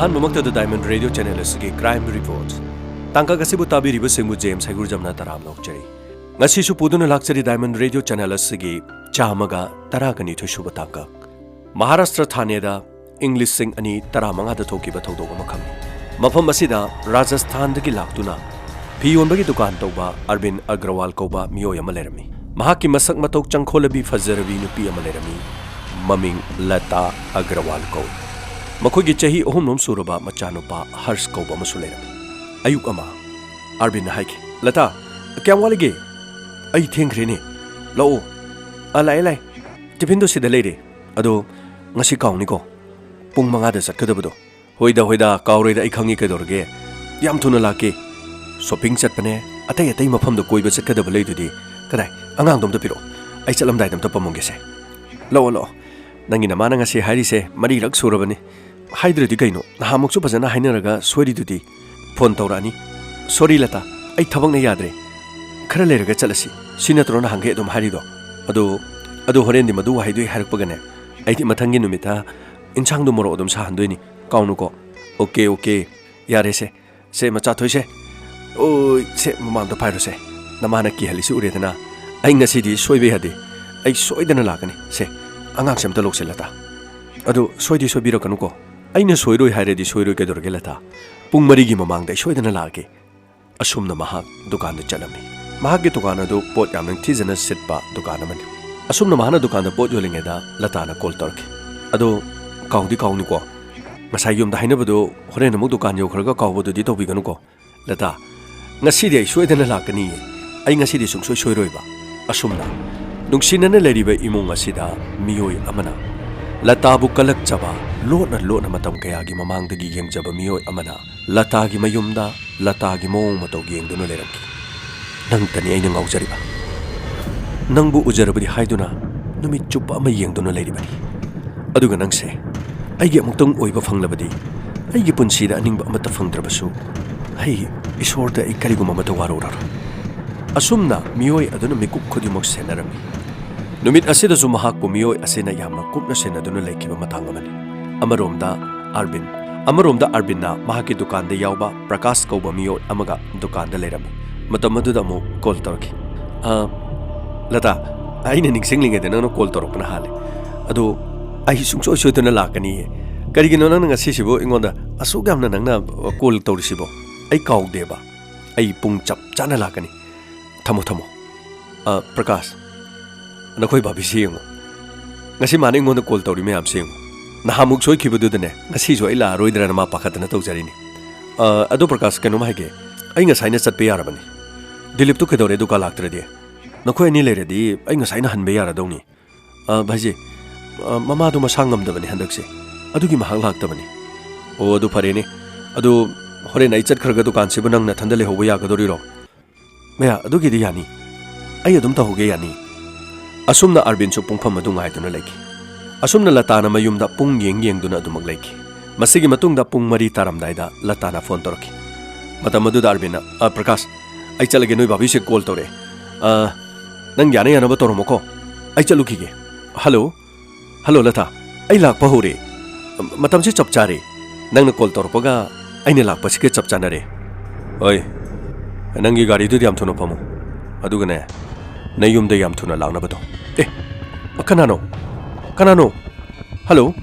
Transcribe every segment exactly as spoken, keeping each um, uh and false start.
ꯑꯍꯥꯟꯕꯃꯛꯇꯗ Diamond Radio Channel ꯑꯁꯤꯒꯤ Crime Report ꯇꯥꯡꯀꯛ ꯑꯁꯤꯕꯨ ꯇꯥꯕꯤꯔꯤꯕꯁꯤꯡꯕꯨ ꯖꯦꯝꯁ ꯍꯩꯒ꯭ꯔꯨꯖꯝꯅ ꯇꯔꯥꯝꯅ ꯑꯣꯛꯆꯔꯤ꯫ ꯉꯁꯤꯁꯨ ꯄꯨꯗꯨꯅ ꯂꯥꯛꯆꯔꯤ Diamond Radio Channel ꯑꯁꯤꯒꯤ ꯆꯥꯝꯃꯒ ꯇꯔꯥꯒ ꯅꯤꯊꯣꯏ ꯁꯨꯕ ꯇꯥꯡꯀꯛ꯫ ꯃꯍꯥꯔꯥꯁꯇ꯭ꯔ ꯊꯥꯅꯦꯗ ꯏꯪ ꯂꯤꯁꯤꯡ ꯑꯅꯤ ꯇꯔꯥꯃꯉꯥꯗ ꯊꯣꯛꯈꯤꯕ ꯊꯧꯗꯣꯛ ꯑꯃꯈꯛꯅꯤ꯫ ꯃꯐꯝ ꯑꯁꯤꯗ ꯔꯥꯖꯁꯊꯥꯟꯗꯒꯤ ꯂꯥꯛꯇꯨꯅ ꯐꯤ ꯌꯣꯟꯕꯒꯤ ꯗꯨꯀꯥꯟ ꯇꯧꯕ ꯑꯔꯕꯤꯟ ꯑꯒ꯭ꯔꯋꯥꯜ ꯀꯧꯕ ꯃꯤꯑꯣꯏ ꯑꯃ ꯂꯩꯔꯝꯃꯤ꯫ ꯃꯍꯥꯛꯀꯤ ꯃꯁꯛ ꯃꯇꯧ ꯆꯪꯈꯣꯜꯂꯕꯤ ꯐꯖꯔꯕꯤ ꯅꯨꯄꯤ ꯑꯃ ꯂꯩꯔꯝꯃꯤ꯫ ꯃꯃꯤꯡ ꯂꯇꯥ ꯑꯒ꯭ꯔꯋꯥꯜ ꯀꯧꯏ꯫ ꯃꯈꯣꯏꯒꯤ ꯆꯍꯤ ꯑꯍꯨꯝꯂꯣꯝ ꯁꯨꯔꯕ ꯃꯆꯥꯅꯨꯄꯥ ꯍꯔꯁ ꯀꯧꯕ ꯑꯃꯁꯨ ꯂꯩꯔꯝꯃꯤ꯫ ꯑꯌꯨꯛ ꯑꯃ ꯑꯔꯕꯤꯟꯅ ꯍꯥꯏꯈꯤ, "ꯂꯇꯥ, ꯀꯌꯥꯝ ꯋꯥꯠꯂꯤꯒꯦ? ꯑꯩ ꯊꯦꯡꯈ꯭ꯔꯦꯅꯦ꯫ ꯂꯥꯛꯑꯣ꯫ ꯑ, ꯂꯥꯛꯑꯦ, ꯂꯥꯛꯑꯦ꯫ ꯇꯤꯐꯤꯟꯗꯣ ꯁꯤꯗ ꯂꯩꯔꯦ꯫ ꯑꯗꯣ ꯉꯁꯤ ꯀꯥꯎꯅꯤꯀꯣ, ꯄꯨꯡ ꯃꯉꯥꯗ ꯆꯠꯀꯗꯕꯗꯣ꯫" "ꯍꯣꯏꯗ, ꯍꯣꯏꯗ, ꯀꯥꯎꯔꯣꯏꯗ, ꯑꯩ ꯈꯪꯉꯤ ꯀꯩꯗꯧꯔꯒꯦ꯫ ꯌꯥꯝ ꯊꯨꯅ ꯂꯥꯛꯀꯦ꯫ ꯁꯣꯄꯤꯡ ꯆꯠꯄꯅꯦ, ꯑꯇꯩ ꯑꯇꯩ ꯃꯐꯝꯗ ꯀꯣꯏꯕ ꯆꯠꯀꯗꯕ ꯂꯩꯗꯨꯗꯤ꯫ ꯀꯗꯥꯏ? ꯑꯉꯥꯡꯗꯣ ꯑꯝꯇ ꯄꯤꯔꯛꯑꯣ, ꯑꯩ ꯆꯠꯂꯝꯗꯥꯏꯗ ꯑꯝꯇ ꯄꯝꯃꯝꯒꯦꯁꯦ꯫" "ꯂꯥꯛꯑꯣ, ꯂꯥꯛꯑꯣ꯫ ꯅꯪꯒꯤ ꯅꯃꯥꯅ ꯉꯁꯤ ꯍꯥꯏꯔꯤꯁꯦ ꯃꯔꯤꯔꯛ ꯁꯨꯔꯕꯅꯤ꯫ ꯍꯥꯏꯗ꯭ꯔꯗꯤ ꯀꯩꯅꯣ, ꯅꯍꯥꯟꯃꯨꯛꯁꯨ ꯐꯖꯅ ꯍꯥꯏꯅꯔꯒ ꯁꯣꯏꯔꯤꯗꯨꯗꯤ꯫ ꯐꯣꯟ ꯇꯧꯔꯛꯑꯅꯤ꯫" "ꯁꯣꯔꯤ ꯂꯇꯥ, ꯑꯩ ꯊꯕꯛꯅ ꯌꯥꯗ꯭ꯔꯦ꯫ ꯈꯔ ꯂꯩꯔꯒ ꯆꯠꯂꯁꯤ꯫ ꯁꯤ ꯅꯠꯇ꯭ꯔꯣ ꯅꯍꯥꯟꯈꯩ ꯑꯗꯨꯝ ꯍꯥꯏꯔꯤꯗꯣ? ꯑꯗꯨ, ꯑꯗꯨ ꯍꯣꯔꯦꯟꯗꯤ ꯃꯗꯨ ꯋꯥꯍꯩꯗꯨ ꯑꯩ ꯍꯥꯏꯔꯛꯄꯒꯅꯦ, ꯑꯩꯗꯤ ꯃꯊꯪꯒꯤ ꯅꯨꯃꯤꯠꯇ ꯏꯟꯁꯥꯡꯗꯣ ꯃꯣꯔꯣꯛ ꯑꯗꯨꯝ ꯁꯥꯍꯟꯗꯣꯏꯅꯤ꯫ ꯀꯥꯎꯅꯨꯀꯣ꯫" "Okay, okay. ꯌꯥꯔꯦꯁꯦ꯫ ꯁꯦ, ꯃꯆꯥ ꯊꯣꯏꯁꯦ꯫ ꯑꯣꯏ, ꯁꯦ, ꯃꯃꯥ ꯑꯝꯇ ꯄꯥꯏꯔꯣꯁꯦ꯫ ꯅꯃꯥꯅ ꯀꯤꯍꯜꯂꯤꯁꯤ ꯎꯔꯦꯗꯅ꯫ ꯑꯩ ꯉꯁꯤꯗꯤ ꯁꯣꯏꯕ ꯌꯥꯗꯦ꯫ ꯑꯩ ꯁꯣꯏꯗꯅ ꯂꯥꯛꯀꯅꯤ꯫ ꯁꯦ, ꯑꯉꯥꯡꯁꯦ ꯑꯝꯇ ꯂꯧꯁꯦ, ꯂꯇꯥ꯫ ꯑꯗꯨ ꯁꯣꯏꯗꯤ ꯁꯣꯏꯕꯤꯔꯛꯀꯅꯨꯀꯣ꯫ ꯑꯩꯅ ꯁꯣꯏꯔꯣꯏ ꯍꯥꯏꯔꯗꯤ ꯁꯣꯏꯔꯣꯏ ꯀꯩꯗꯧꯔꯒꯦ, ꯂꯇꯥ? ꯄꯨꯡ ꯃꯔꯤꯒꯤ ꯃꯃꯥꯡꯗ ꯑꯩ ꯁꯣꯏꯗꯅ ꯂꯥꯛꯑꯒꯦ꯫" ꯑꯁꯨꯝꯅ ꯃꯍꯥꯛ ꯗꯨꯀꯥꯟꯗ ꯆꯠꯂꯝꯃꯤ꯫ ꯃꯍꯥꯛꯀꯤ ꯗꯨꯀꯥꯟ ꯑꯗꯨ ꯄꯣꯠ ꯌꯥꯝ ꯅꯤꯡꯊꯤꯖꯅ ꯁꯤꯠꯄ ꯗꯨꯀꯥꯟ ꯑꯃꯅꯤ꯫ ꯑꯁꯨꯝꯅ ꯃꯍꯥꯛꯅ ꯗꯨꯀꯥꯟꯗ ꯄꯣꯠ ꯌꯣꯜꯂꯤꯉꯩꯗ ꯂꯇꯥꯅ ꯀꯣꯜ ꯇꯧꯔꯛꯈꯤ꯫ "ꯑꯗꯣ ꯀꯥꯎꯗꯤ ꯀꯥꯎꯅꯤꯀꯣ꯫ ꯉꯁꯥꯏ ꯌꯨꯝꯗ ꯍꯥꯏꯅꯕꯗꯣ ꯍꯣꯔꯦꯟ ꯑꯃꯨꯛ ꯗꯨꯀꯥꯟ ꯌꯧꯈ꯭ꯔꯒ ꯀꯥꯎꯕꯗꯨꯗꯤ ꯇꯧꯕꯤꯒꯅꯨꯀꯣ꯫ ꯂꯇꯥ, ꯉꯁꯤꯗꯤ ꯑꯩ ꯁꯣꯏꯗꯅ ꯂꯥꯛꯀꯅꯤꯌꯦ꯫ ꯑꯩ ꯉꯁꯤꯗꯤ ꯁꯨꯡꯁꯣꯏ ꯁꯣꯏꯔꯣꯏꯕ꯫" ꯑꯁꯨꯝꯅ ꯅꯨꯡꯁꯤꯅꯅ ꯂꯩꯔꯤꯕ ꯏꯃꯨꯡ ꯑꯁꯤꯗ ꯃꯤꯑꯣꯏ ꯑꯃꯅ ꯂꯇꯥꯕꯨ ꯀꯜꯂꯛꯆꯕ, ꯂꯣꯠꯅ ꯂꯣꯠꯅ ꯃꯇꯝ ꯀꯌꯥꯒꯤ ꯃꯃꯥꯡꯗꯒꯤ ꯌꯦꯡꯖꯕ ꯃꯤꯑꯣꯏ ꯑꯃꯅ ꯂꯇꯥꯒꯤ ꯃꯌꯨꯝꯗ ꯂꯇꯥꯒꯤ ꯃꯑꯣꯡ ꯃꯇꯧ ꯌꯦꯡꯗꯨꯅ ꯂꯩꯔꯝꯈꯤ꯫ "ꯅꯪꯇꯅꯤ ꯑꯩꯅ ꯉꯥꯎꯖꯔꯤꯕ꯫ ꯅꯪꯕꯨ ꯎꯖꯔꯕꯗꯤ ꯍꯥꯏꯗꯨꯅ ꯅꯨꯃꯤꯠ ꯆꯨꯞꯄ ꯑꯃ ꯌꯦꯡꯗꯨꯅ ꯂꯩꯔꯤꯕꯅꯤ꯫ ꯑꯗꯨꯒ ꯅꯪꯁꯦ ꯑꯩꯒꯤ ꯑꯃꯨꯛꯇꯪ ꯑꯣꯏꯕ ꯐꯪꯂꯕꯗꯤ, ꯑꯩꯒꯤ ꯄꯨꯟꯁꯤꯗ ꯑꯅꯤꯡꯕ ꯑꯃꯠꯇ ꯐꯪꯗ꯭ꯔꯕꯁꯨ, ꯑꯩ ꯏꯁꯣꯔꯗ ꯑꯩ ꯀꯔꯤꯒꯨꯝꯕ ꯑꯃꯠꯇ ꯋꯥꯔꯧꯔꯔꯣꯏ꯫" ꯑꯁꯨꯝꯅ ꯃꯤꯑꯣꯏ ꯑꯗꯨꯅ ꯃꯤꯀꯨꯞ ꯈꯨꯗꯤꯡꯃꯛ ꯁꯦꯟꯅꯔꯝꯃꯤ꯫ ꯅꯨꯃꯤꯠ ꯑꯁꯤꯗꯁꯨ ꯃꯍꯥꯛꯄꯨ ꯃꯤꯑꯣꯏ ꯑꯁꯤꯅ ꯌꯥꯝꯅ ꯀꯨꯞꯅ ꯁꯦꯟꯅꯗꯨꯅ ꯂꯩꯈꯤꯕ ꯃꯇꯥꯡ ꯑꯃꯅꯤ꯫ ꯑꯃꯔꯣꯝꯗ ꯑꯥꯔꯕꯤꯟ ꯑꯃꯔꯣꯝꯗ ꯑꯔꯕꯤꯟꯅ ꯃꯍꯥꯛꯀꯤ ꯗꯨꯀꯥꯟꯗ ꯌꯥꯎꯕ ꯄ꯭ꯔꯀꯥꯁ ꯀꯧꯕ ꯃꯤꯑꯣꯏ ꯑꯃꯒ ꯗꯨꯀꯥꯟꯗ ꯂꯩꯔꯝꯃꯤ꯫ ꯃꯇꯝ ꯑꯗꯨꯗ ꯑꯃꯨꯛ ꯀꯣꯜ ꯇꯧꯔꯛꯈꯤ꯫ "ꯑ, ꯂꯇꯥ, ꯑꯩꯅ ꯅꯤꯡꯁꯤꯡꯂꯤꯉꯩꯗ ꯅꯪꯅ ꯀꯣꯜ ꯇꯧꯔꯛꯄꯅ ꯍꯥꯜꯂꯦ꯫ ꯑꯗꯣ ꯑꯩ ꯁꯨꯡꯁꯣꯏ ꯁꯣꯏꯗꯅ ꯂꯥꯛꯀꯅꯤꯌꯦ꯫ ꯀꯔꯤꯒꯤꯅꯣ ꯅꯪꯅ ꯉꯁꯤꯁꯤꯕꯨ ꯑꯩꯉꯣꯟꯗ ꯑꯁꯨꯛ ꯌꯥꯝꯅ ꯅꯪꯅ ꯀꯣꯜ ꯇꯧꯔꯤꯁꯤꯕꯣ? ꯑꯩ ꯀꯥꯎꯗꯦꯕ꯫ ꯑꯩ ꯄꯨꯡ ꯆꯞ ꯆꯥꯅ ꯂꯥꯛꯀꯅꯤ꯫ ꯊꯝꯃꯣ, ꯊꯝꯃꯣ꯫ ꯑ, ꯄ꯭ꯔꯀꯥꯁ, ꯅꯈꯣꯏ ꯚꯥꯕꯤꯁꯤ ꯌꯦꯡꯉꯨ꯫ ꯉꯁꯤ ꯃꯥꯅ ꯑꯩꯉꯣꯟꯗ ꯀꯣꯜ ꯇꯧꯔꯤ ꯃꯌꯥꯝꯁꯤ ꯌꯦꯡꯉꯨ꯫ ꯅꯍꯥꯟꯃꯨꯛ ꯁꯣꯏꯈꯤꯕꯗꯨꯗꯅꯦ, ꯉꯁꯤꯁꯨ ꯑꯩ ꯂꯥꯛꯑꯔꯣꯏꯗ꯭ꯔꯅ ꯃꯥ ꯄꯥꯈꯠꯇꯅ ꯇꯧꯖꯔꯤꯅꯤ꯫ ꯑ, ꯑꯗꯣ ꯄ꯭ꯔꯀꯥꯁ, ꯀꯩꯅꯣꯝ ꯍꯥꯏꯒꯦ꯫ ꯑꯩ ꯉꯁꯥꯏꯅ ꯆꯠꯄ ꯌꯥꯔꯕꯅꯤ꯫ ꯗꯤꯂꯤꯞꯇꯨ ꯀꯩꯗꯧꯔꯦ ꯗꯨꯀꯥꯟ ꯂꯥꯛꯇ꯭ꯔꯗꯤ? ꯅꯈꯣꯏ ꯑꯅꯤ ꯂꯩꯔꯗꯤ ꯑꯩ ꯉꯁꯥꯏꯅ ꯍꯟꯕ ꯌꯥꯔꯗꯧꯅꯤ꯫ ꯑ, ꯚꯥꯏꯖꯤ, ꯑ, ꯃꯃꯥꯗꯣ ꯃꯁꯥ ꯉꯝꯗꯕꯅꯤ ꯍꯟꯗꯛꯁꯦ꯫ ꯑꯗꯨꯒꯤ ꯃꯍꯥꯛ ꯂꯥꯛꯇꯕꯅꯤ꯫ ꯑꯣ, ꯑꯗꯨ ꯐꯔꯦꯅꯦ꯫ ꯑꯗꯨ ꯍꯣꯔꯦꯟ ꯑꯩ ꯆꯠꯈ꯭ꯔꯒ ꯗꯨꯀꯥꯟꯁꯤꯕꯨ ꯅꯪ ꯅꯊꯟꯗ ꯂꯩꯍꯧꯕ ꯌꯥꯒꯗꯣꯔꯤꯔꯣ? ꯃꯌꯥ, ꯑꯗꯨꯒꯤꯗꯤ ꯌꯥꯅꯤ꯫ ꯑꯩ ꯑꯗꯨꯝ ꯇꯧꯍꯧꯒꯦ, ꯌꯥꯅꯤ꯫ ꯑꯁꯨꯝꯅ ꯑꯔꯕꯤꯟꯁꯨ ꯄꯨꯡꯐꯝ ꯑꯗꯨ ꯉꯥꯏꯗꯨꯅ ꯂꯩꯈꯤ꯫ ꯑꯁꯨꯝꯅ ꯂꯇꯥꯅ ꯃꯌꯨꯝꯗ ꯄꯨꯡ ꯌꯦꯡ ꯌꯦꯡꯗꯨꯅ ꯑꯗꯨꯃꯛ ꯂꯩꯈꯤ꯫ ꯃꯁꯤꯒꯤ ꯃꯇꯨꯡꯗ ꯄꯨꯡ ꯃꯔꯤ ꯇꯥꯔꯝꯗꯥꯏꯗ ꯂꯇꯥꯅ ꯐꯣꯟ ꯇꯧꯔꯛꯈꯤ꯫ ꯃꯇꯝ ꯑꯗꯨꯗ ꯑꯔꯕꯤꯟꯅ, "ꯑ, ꯄ꯭ꯔꯀꯥꯁ, ꯑꯩ ꯆꯠꯂꯒꯦ, ꯅꯣꯏ ꯚꯥꯕꯤꯁꯦ ꯀꯣꯜ ꯇꯧꯔꯛꯑꯦ꯫ ꯑ, ꯅꯪ ꯌꯥꯅ ꯌꯥꯅꯕ ꯇꯧꯔꯝꯃꯣꯀꯣ꯫ ꯑꯩ ꯆꯠꯂꯨꯈꯤꯒꯦ꯫ ꯍꯜꯂꯣ, ꯍꯜꯂꯣ ꯂꯇꯥ, ꯑꯩ ꯂꯥꯛꯄ ꯍꯧꯔꯦ꯫ ꯃꯇꯝꯁꯦ ꯆꯞ ꯆꯥꯔꯦ꯫ ꯅꯪꯅ ꯀꯣꯜ ꯇꯧꯔꯛꯄꯒ ꯑꯩꯅ ꯂꯥꯛꯄꯁꯤꯒ ꯆꯞ ꯆꯥꯅꯔꯦ꯫ ꯍꯣꯏ, ꯅꯪꯒꯤ ꯒꯥꯔꯤꯗꯨꯗ ꯌꯥꯝ ꯊꯨꯅ ꯐꯝꯃꯨ꯫ ꯑꯗꯨꯒꯅꯦ, ꯅꯌꯨꯝꯗ ꯌꯥꯝ ꯊꯨꯅ ꯂꯥꯛꯅꯕꯗꯣ꯫ ꯑꯦ, ꯀꯅꯥꯅꯣ? ꯀꯅꯥꯅꯣ? ꯍꯜꯂꯣ?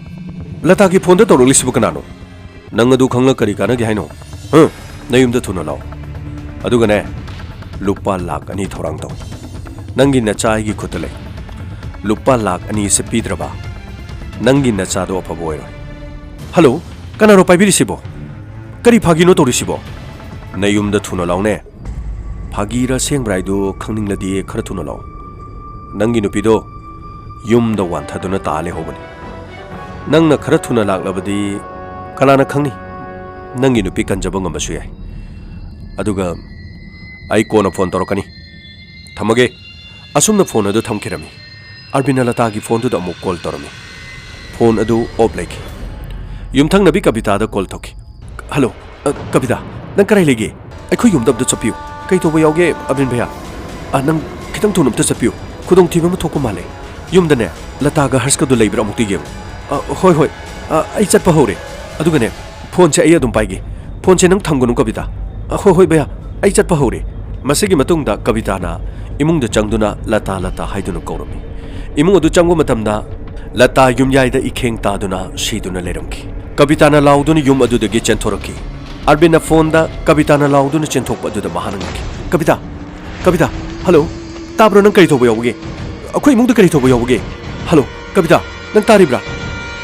ꯂꯇꯥꯒꯤ ꯐꯣꯟꯗ ꯇꯧꯔꯛꯂꯤꯁꯤꯕꯨ ꯀꯅꯥꯅꯣ? ꯅꯪ ꯑꯗꯨ ꯈꯪꯂ ꯀꯔꯤ ꯀꯥꯟꯅꯒꯦ ꯍꯥꯏꯅꯣ? ꯍ? ꯅꯌꯨꯝꯗ ꯊꯨꯅ ꯂꯥꯛꯑꯣ꯫ ꯑꯗꯨꯒꯅꯦ, ꯂꯨꯄꯥ ꯂꯥꯛ ꯑꯅꯤ ꯊꯧꯔꯥꯡ ꯇꯧ꯫ ꯅꯪꯒꯤ ꯅꯆꯥ ꯑꯩꯒꯤ ꯈꯨꯠꯇ ꯂꯩ꯫ ꯂꯨꯄꯥ ꯂꯥꯛ ꯑꯅꯤ ꯑꯁꯤ ꯄꯤꯗ꯭ꯔꯕ, ꯅꯪꯒꯤ ꯅꯆꯥꯗꯣ ꯑꯐꯕ ꯑꯣꯏꯔꯣꯏ꯫ ꯍꯜꯂꯣ? ꯀꯅꯥꯅꯣ ꯄꯥꯏꯕꯤꯔꯤꯁꯤꯕꯣ? ꯀꯔꯤ ꯐꯥꯒꯤꯅꯣ ꯇꯧꯔꯤꯁꯤꯕꯣ? ꯅꯌꯨꯝꯗ ꯊꯨꯅ ꯂꯥꯛꯑꯣꯅꯦ꯫ ꯐꯥꯒꯤꯔ ꯑꯁꯦꯡꯕ꯭ꯔꯥ ꯍꯥꯏꯗꯨ ꯈꯪꯅꯤꯡꯂꯗꯤ ꯈꯔ ꯊꯨꯅ ꯂꯥꯛꯑꯣ꯫ ꯅꯪꯒꯤ ꯅꯨꯄꯤꯗꯣ ꯌꯨꯝꯗ ꯋꯥꯟꯊꯗꯨꯅ ꯇꯥ ꯂꯩꯍꯧꯕꯅꯤ꯫ ꯅꯪꯅ ꯈꯔ ꯊꯨꯅ ꯂꯥꯛꯂꯕꯗꯤ ꯀꯅꯥꯅ ꯈꯪꯅꯤ? ꯅꯪꯒꯤ ꯅꯨꯄꯤ ꯀꯟꯖꯕ ꯉꯝꯕꯁꯨ ꯌꯥꯏ꯫ ꯑꯗꯨꯒ ꯑꯩ ꯀꯣꯟꯅ ꯐꯣꯟ ꯇꯧꯔꯛꯀꯅꯤ꯫ ꯊꯝꯃꯒꯦ꯫ ꯑꯁꯨꯝꯅ ꯐꯣꯟ ꯑꯗꯨ ꯊꯝꯈꯤꯔꯝꯃꯤ꯫ ꯑꯔꯕꯤꯟꯅ ꯂꯇꯥꯒꯤ ꯐꯣꯟꯗꯨꯗ ꯑꯃꯨꯛ ꯀꯣꯜ ꯇꯧꯔꯝꯃꯤ꯫ ꯐꯣꯟ ꯑꯗꯨ ꯑꯣꯐ ꯂꯩꯈꯤ꯫ ꯌꯨꯝꯊꯪꯅꯕꯤ ꯀꯕꯤꯇꯥꯗ ꯀꯣꯜ ꯇꯧꯈꯤ꯫ "ꯍꯜꯂꯣ, ꯑ, ꯀꯕꯤꯇꯥ, ꯅꯪ ꯀꯗꯥꯏ ꯂꯩꯒꯦ? ꯑꯩꯈꯣꯏ ꯌꯨꯝꯗ ꯑꯝꯇ ꯆꯠꯄꯤꯌꯨ꯫ ꯀꯩ ꯇꯧꯕ ꯌꯥꯎꯒꯦ, ꯑꯔꯕꯤꯟ ꯚꯩꯌꯥ? ꯑ, ꯅꯪ ꯈꯤꯇꯪ ꯊꯨꯅ ꯑꯝꯇ ꯆꯠꯄꯤꯌꯨ꯫ ꯈꯨꯗꯣꯡꯊꯤꯕ ꯑꯃ ꯊꯣꯛꯄ ꯃꯥꯜꯂꯦ꯫ ꯌꯨꯝꯗꯅꯦ, ꯂꯇꯥꯒ ꯍꯔꯁꯀꯗꯣ ꯂꯩꯕ꯭ꯔꯥ ꯑꯃꯨꯛꯇ ꯌꯦꯡꯉꯨ꯫" "ꯑ, ꯍꯣꯏ, ꯍꯣꯏ꯫ ꯑ, ꯑꯩ ꯆꯠꯄ ꯍꯧꯔꯦ꯫ ꯑꯗꯨꯒꯅꯦ, "ꯐꯣꯟꯁꯦ ꯑꯩ ꯑꯗꯨꯝ ꯄꯥꯏꯒꯦ꯫ ꯐꯣꯟꯁꯦ ꯅꯪ ꯊꯝꯒꯅꯨ, ꯀꯕꯤꯇꯥ꯫ ꯑ, ꯍꯣꯏ, ꯍꯣꯏ, ꯚꯩꯌꯥ, ꯑꯩ ꯆꯠꯄ ꯍꯧꯔꯦ꯫" ꯃꯁꯤꯒꯤ ꯃꯇꯨꯡꯗ ꯀꯕꯤꯇꯥꯅ ꯏꯃꯨꯡꯗ ꯆꯪꯗꯨꯅ "ꯂꯇꯥ, ꯂꯇꯥ" ꯍꯥꯏꯗꯨꯅ ꯀꯧꯔꯝꯃꯤ꯫ ꯏꯃꯨꯡ ꯑꯗꯨ ꯆꯪꯕ ꯃꯇꯝꯗ ꯂꯇꯥ ꯌꯨꯝꯌꯥꯏꯗ ꯏꯈꯦꯡ ꯇꯥꯗꯨꯅ ꯁꯤꯗꯨꯅ ꯂꯩꯔꯝꯈꯤ꯫ ꯀꯕꯤꯇꯥꯅ ꯂꯥꯎꯗꯨꯅ ꯌꯨꯝ ꯑꯗꯨꯗꯒꯤ ꯆꯦꯟꯊꯣꯔꯛꯈꯤ꯫ ꯑꯔꯕꯤꯟꯅ ꯐꯣꯟꯗ ꯀꯕꯤꯇꯥꯅ ꯂꯥꯎꯗꯨꯅ ꯆꯦꯟꯊꯣꯛꯄ ꯑꯗꯨꯗ ꯃꯍꯥꯛꯅ ꯉꯛꯈꯤ꯫ "ꯀꯕꯤꯇꯥ! ꯀꯕꯤꯇꯥ! ꯍꯜꯂꯣ! ꯇꯥꯕ꯭ꯔꯣ? ꯅꯪ ꯀꯔꯤ ꯇꯧꯕ ꯌꯥꯎꯕꯒꯦ? ꯑꯩꯈꯣꯏ ꯏꯃꯨꯡꯗ ꯀꯔꯤ ꯇꯧꯕ ꯌꯥꯎꯕꯒꯦ? ꯍꯜꯂꯣ! ꯀꯕꯤꯇꯥ! ꯅꯪ ꯇꯥꯔꯤꯕ꯭ꯔꯥ?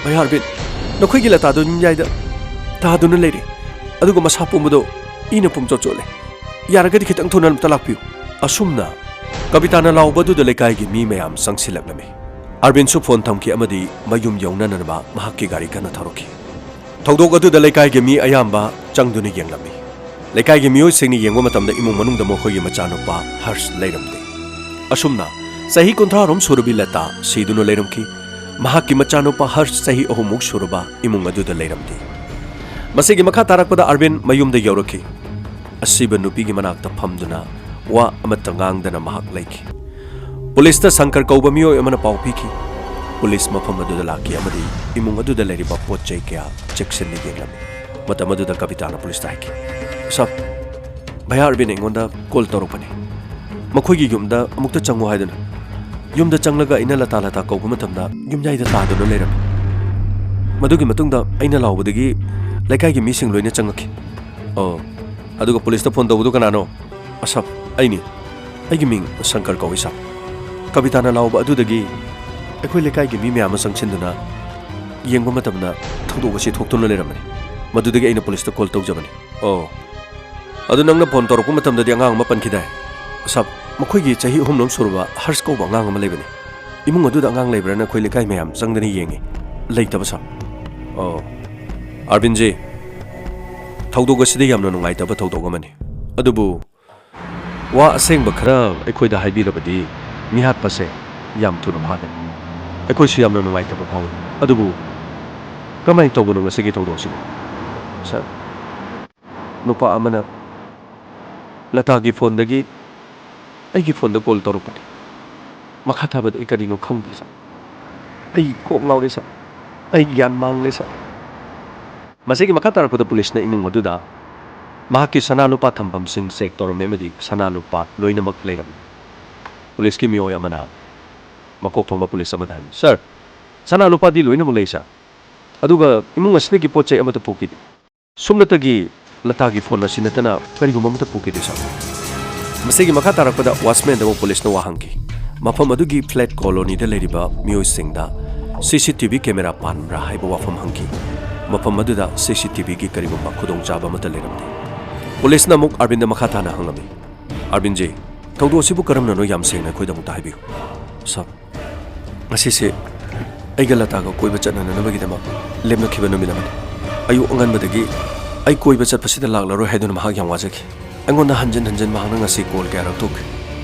ꯚꯩꯌꯥ ꯑꯔꯕꯤꯟ, ꯅꯈꯣꯏꯒꯤ ꯂꯇꯥꯗꯣ ꯌꯨꯝꯌꯥꯏꯗ ꯇꯥꯗꯨꯅ ꯂꯩꯔꯦ꯫ ꯑꯗꯨꯒ ꯃꯁꯥ ꯄꯨꯝꯕꯗꯣ ꯏꯅ ꯄꯨꯝꯆꯣꯠ ꯆꯣꯠꯂꯦ꯫ ꯌꯥꯔꯒꯗꯤ ꯈꯤꯇꯪ ꯊꯨꯅ ꯑꯝꯇ ꯂꯥꯛꯄꯤꯌꯨ꯫" ꯑꯁꯨꯝꯅ ꯀꯕꯤꯇꯥꯅ ꯂꯥꯎꯕ ꯑꯗꯨꯗ ꯂꯩꯀꯥꯏꯒꯤ ꯃꯤ ꯃꯌꯥꯝ ꯆꯪꯁꯤꯜꯂꯛꯂꯝꯃꯤ꯫ ꯑꯔꯕꯤꯟꯁꯨ ꯐꯣꯟ ꯊꯝꯈꯤ ꯑꯃꯗꯤ ꯃꯌꯨꯝ ꯌꯧꯅꯅꯕ ꯃꯍꯥꯛꯀꯤ ꯒꯥꯔꯤ ꯀꯟꯅ ꯊꯧꯔꯛꯈꯤ꯫ ꯊꯧꯗꯣꯛ ꯑꯗꯨꯗ ꯂꯩꯀꯥꯏꯒꯤ ꯃꯤ ꯑꯌꯥꯝꯕ ꯆꯪꯗꯨꯅ ꯌꯦꯡꯂꯝꯃꯤ꯫ ꯂꯩꯀꯥꯏꯒꯤ ꯃꯤꯑꯣꯏꯁꯤꯡꯅ ꯌꯦꯡꯕ ꯃꯇꯝꯗ ꯏꯃꯨꯡ ꯃꯅꯨꯡꯗ ꯃꯈꯣꯏꯒꯤ ꯃꯆꯥꯅꯨꯄꯥ ꯍꯔꯁ ꯂꯩꯔꯝꯗꯦ꯫ ꯑꯁꯨꯝꯅ ꯆꯍꯤ ꯀꯨꯟꯊ꯭ꯔꯥ ꯔꯣꯝ ꯁꯨꯔꯕꯤ ꯂꯇꯥ ꯁꯤꯗꯨꯅ ꯂꯩꯔꯝꯈꯤ꯫ ꯃꯍꯥꯛꯀꯤ ꯃꯆꯥꯅꯨꯄꯥ ꯍꯔꯁ ꯆꯍꯤ ꯑꯍꯨꯝꯃꯨꯛ ꯁꯨꯔꯕ ꯏꯃꯨꯡ ꯑꯗꯨꯗ ꯂꯩꯔꯝꯗꯦ꯫ ꯃꯁꯤꯒꯤ ꯃꯈꯥ ꯇꯥꯔꯛꯄꯗ ꯑꯔꯕꯤꯟ ꯃꯌꯨꯝꯗ ꯌꯧꯔꯛꯈꯤ꯫ ꯑꯁꯤꯕ ꯅꯨꯄꯤꯒꯤ ꯃꯅꯥꯛꯇ ꯐꯝꯗꯨꯅ ꯋꯥ ꯑꯃꯠꯇ ꯉꯥꯡꯗꯅ ꯃꯍꯥꯛ ꯂꯩꯈꯤ꯫ ꯄꯨꯂꯤꯁꯇ ꯁꯪꯀꯔ ꯀꯧꯕ ꯃꯤꯑꯣꯏ ꯑꯃꯅ ꯄꯥꯎ ꯄꯤꯈꯤ꯫ ꯄꯨꯂꯤꯁ ꯃꯐꯝ ꯑꯗꯨꯗ ꯂꯥꯛꯈꯤ ꯑꯃꯗꯤ ꯏꯃꯨꯡ ꯑꯗꯨꯗ ꯂꯩꯔꯤꯕ ꯄꯣꯠ ꯆꯩ ꯀꯌꯥ ꯆꯦꯛꯁꯤꯟꯅ ꯌꯦꯡꯂꯝꯃꯤ꯫ ꯃꯇꯝ ꯑꯗꯨꯗ ꯀꯕꯤꯇꯥꯅ ꯄꯨꯂꯤꯁꯇ ꯍꯥꯏꯈꯤ, "ꯁꯥꯔ, ꯚꯩꯌꯥ ꯑꯔꯕꯤꯟ ꯑꯩꯉꯣꯟꯗ ꯀꯣꯜ ꯇꯧꯔꯛꯄꯅꯦ꯫ ꯃꯈꯣꯏꯒꯤ ꯌꯨꯝꯗ ꯑꯃꯨꯛꯇ ꯆꯪꯉꯨ ꯍꯥꯏꯗꯨꯅ꯫ ꯌꯨꯝꯗ ꯆꯪꯂꯒ ꯑꯩꯅ ꯂꯇꯥ ꯂꯇꯥ ꯀꯧꯕ ꯃꯇꯝꯗ ꯌꯨꯝꯌꯥꯏꯗ ꯇꯥꯗꯨꯅ ꯂꯩꯔꯝꯃꯤ꯫ ꯃꯗꯨꯒꯤ ꯃꯇꯨꯡꯗ ꯑꯩꯅ ꯂꯥꯎꯕꯗꯒꯤ ꯂꯩꯀꯥꯏꯒꯤ ꯃꯤꯁꯤꯡ ꯂꯣꯏꯅ ꯆꯪꯉꯛꯈꯤ꯫" "ꯑꯣ, ꯑꯗꯨꯒ ꯄꯨꯂꯤꯁꯇ ꯐꯣꯟ ꯇꯧꯕꯗꯨ ꯀꯅꯥꯅꯣ?" "ꯑꯁꯥꯞ, ꯑꯩꯅꯤ꯫ ꯑꯩꯒꯤ ꯃꯤꯡ ꯁꯪꯀꯔ ꯀꯧꯏ, ꯁꯥꯔ꯫" ꯀꯕꯤꯇꯥꯅ ꯂꯥꯎꯕ ꯑꯗꯨꯗꯒꯤ ꯑꯩꯈꯣꯏ ꯂꯩꯀꯥꯏꯒꯤ ꯃꯤ ꯃꯌꯥꯝ ꯑꯃ ꯆꯪꯁꯤꯟꯗꯨꯅ ꯌꯦꯡꯕ ꯃꯇꯝꯗ ꯊꯧꯗꯣꯛ ꯑꯁꯤ ꯊꯣꯛꯇꯨꯅ ꯂꯩꯔꯝꯕꯅꯤ꯫ ꯃꯗꯨꯗꯒꯤ ꯑꯩꯅ ꯄꯨꯂꯤꯁꯇ ꯀꯣꯜ ꯇꯧꯖꯕꯅꯤ꯫ "ꯑꯣ, ꯑꯗꯨ ꯅꯪꯅ ꯐꯣꯟ ꯇꯧꯔꯛꯄ ꯃꯇꯝꯗꯗꯤ ꯑꯉꯥꯡ ꯑꯃ ꯄꯟꯈꯤꯗꯥꯏ?" "ꯁꯥꯔ, ꯃꯈꯣꯏꯒꯤ ꯆꯍꯤ ꯑꯍꯨꯝ ꯂꯣꯝ ꯁꯨꯔꯕ ꯍꯔꯁ ꯀꯧꯕ ꯑꯉꯥꯡ ꯑꯃ ꯂꯩꯕꯅꯤ꯫ ꯏꯃꯨꯡ ꯑꯗꯨꯗ ꯑꯉꯥꯡ ꯂꯩꯕ꯭ꯔꯥꯅ ꯑꯩꯈꯣꯏ ꯂꯩꯀꯥꯏ ꯃꯌꯥꯝ ꯆꯪꯗꯅ ꯌꯦꯡꯉꯤ꯫ ꯂꯩꯇꯕ, ꯁꯥꯔ꯫" "ꯑꯣ, ꯑꯥꯔꯕꯤꯟꯖꯤ, ꯊꯧꯗꯣꯛ ꯑꯁꯤꯗꯤ ꯌꯥꯝꯅ ꯅꯨꯡꯉꯥꯏꯇꯕ ꯊꯧꯗꯣꯛ ꯑꯃꯅꯤ꯫ ꯑꯗꯨꯕꯨ ꯋꯥ ꯑꯁꯦꯡꯕ ꯈꯔ ꯑꯩꯈꯣꯏꯗ ꯍꯥꯏꯕꯤꯔꯕꯗꯤ ꯃꯤꯍꯥꯠꯄꯁꯦ ꯌꯥꯝ ꯊꯨꯅ ꯐꯥꯅꯤ꯫ ꯑꯩꯈꯣꯏꯁꯨ ꯌꯥꯝꯅ ꯅꯨꯡꯉꯥꯏꯇꯕ ꯐꯥꯎꯏ꯫ ꯑꯗꯨꯕꯨ ꯀꯃꯥꯏꯅ ꯇꯧꯕꯅꯣ ꯉꯁꯤꯒꯤ ꯊꯧꯗꯣꯛꯁꯤꯕꯨ?" "ꯁꯥꯔ, ꯅꯨꯄꯥ ꯑꯃꯅ ꯂꯇꯥꯒꯤ ꯐꯣꯟꯗꯒꯤ ꯑꯩꯒꯤ ꯐꯣꯟꯗ ꯀꯣꯜ ꯇꯧꯔꯛꯄꯅꯤ꯫ ꯃꯈꯥ ꯇꯥꯕꯗ ꯑꯩ ꯀꯔꯤꯅꯣ ꯈꯪꯗꯦ, ꯁꯥꯔ꯫ ꯑꯩ ꯀꯣꯛ ꯉꯥꯎꯔꯦ, ꯁꯥꯔ꯫ ꯑꯩ ꯒ꯭ꯌꯥꯟ ꯃꯥꯡꯂꯦ, ꯁꯥꯔ꯫" ꯃꯁꯤꯒꯤ ꯃꯈꯥ ꯇꯥꯔꯛꯄꯗ ꯄꯨꯂꯤꯁꯅ ꯏꯃꯨꯡ ꯑꯗꯨꯗ ꯃꯍꯥꯛꯀꯤ ꯁꯅꯥ ꯂꯨꯄꯥ ꯊꯝꯐꯝꯁꯤꯡ ꯆꯦꯛ ꯇꯧꯔꯝꯃꯤ ꯑꯃꯗꯤ ꯁꯅꯥ ꯂꯨꯄꯥ ꯂꯣꯏꯅꯃꯛ ꯂꯩꯔꯝꯃꯤ꯫ ꯄꯨꯂꯤꯁꯀꯤ ꯃꯤꯑꯣꯏ ꯑꯃꯅ ꯃꯀꯣꯛ ꯊꯣꯡꯕ ꯄꯨꯂꯤꯁ ꯑꯃꯗ ꯍꯥꯏ, "ꯁꯥꯔ, ꯁꯅꯥ ꯂꯨꯄꯥꯗꯤ ꯂꯣꯏꯅꯃꯛ ꯂꯩ, ꯁꯥꯔ꯫ ꯑꯗꯨꯒ ꯏꯃꯨꯡ ꯑꯁꯤꯗꯒꯤ ꯄꯣꯠ ꯆꯩ ꯑꯃꯠꯇ ꯄꯨꯈꯤꯗꯦ꯫ ꯁꯨꯞꯅꯇꯒꯤ ꯂꯇꯥꯒꯤ ꯐꯣꯟ ꯑꯁꯤ ꯅꯠꯇꯅ ꯀꯔꯤꯒꯨꯝꯕ ꯑꯃꯠꯇ ꯄꯨꯈꯤꯗꯦ, ꯁꯥꯔ"꯫ ꯃꯁꯤꯒꯤ ꯃꯈꯥ ꯇꯥꯔꯛꯄꯗ ꯋꯥꯆꯃꯦꯟꯗ ꯑꯃꯨꯛ ꯄꯨꯂꯤꯁꯅ ꯋꯥ ꯍꯪꯈꯤ꯫ ꯃꯐꯝ ꯑꯗꯨꯒꯤ ꯐ꯭ꯂꯦꯠ ꯀꯣꯂꯣꯅꯤꯗ ꯂꯩꯔꯤꯕ ꯃꯤꯑꯣꯏꯁꯤꯡꯗ ꯁꯤ ꯁꯤ ꯇꯤ ꯚꯤ ꯀꯦꯃꯦꯔꯥ ꯄꯥꯟꯕ꯭ꯔꯥ ꯍꯥꯏꯕ ꯋꯥꯐꯝ ꯍꯪꯈꯤ꯫ ꯃꯐꯝ ꯑꯗꯨꯗ ꯁꯤ ꯁꯤ ꯇꯤ ꯚꯤꯒꯤ ꯀꯔꯤꯒꯨꯝꯕ ꯈꯨꯗꯣꯡꯆꯥꯕ ꯑꯃꯠꯇ ꯂꯩꯔꯝꯗꯦ꯫ ꯄꯨꯂꯤꯁꯅ ꯑꯃꯨꯛ ꯑꯥꯔꯕꯤꯟꯗ ꯃꯈꯥ ꯇꯥꯅ ꯍꯪꯂꯝꯃꯤ, "ꯑꯥꯔꯕꯤꯟꯖꯤ, ꯊꯧꯗꯣꯛ ꯑꯁꯤꯕꯨ ꯀꯔꯝꯅꯅꯣ ꯌꯥꯝ ꯁꯦꯡꯅ ꯑꯩꯈꯣꯏꯗ ꯑꯃꯨꯛꯇ ꯍꯥꯏꯕꯤꯌꯨ"꯫ "ꯁꯥꯔ, ꯉꯁꯤꯁꯦ ꯑꯩꯒ ꯂꯇꯥꯒ ꯀꯣꯏꯕ ꯆꯠꯅꯅꯅꯕꯒꯤꯗꯃꯛ ꯂꯦꯞꯅꯈꯤꯕ ꯅꯨꯃꯤꯠ ꯑꯃꯅꯤ꯫ ꯑꯌꯨꯛ ꯑꯉꯟꯕꯗꯒꯤ ꯑꯩ ꯀꯣꯏꯕ ꯆꯠꯄꯁꯤꯗ ꯂꯥꯛꯂꯔꯣꯏ ꯍꯥꯏꯗꯨꯅ ꯃꯍꯥꯛ ꯌꯥꯝ ꯋꯥꯖꯈꯤ꯫ ꯑꯩꯉꯣꯟꯗ ꯍꯟꯖꯤꯟ ꯍꯟꯖꯤꯟ ꯃꯍꯥꯛꯅ ꯉꯁꯤ ꯀꯣꯜ ꯀꯌꯥꯔꯛ ꯇꯧꯈꯤ꯫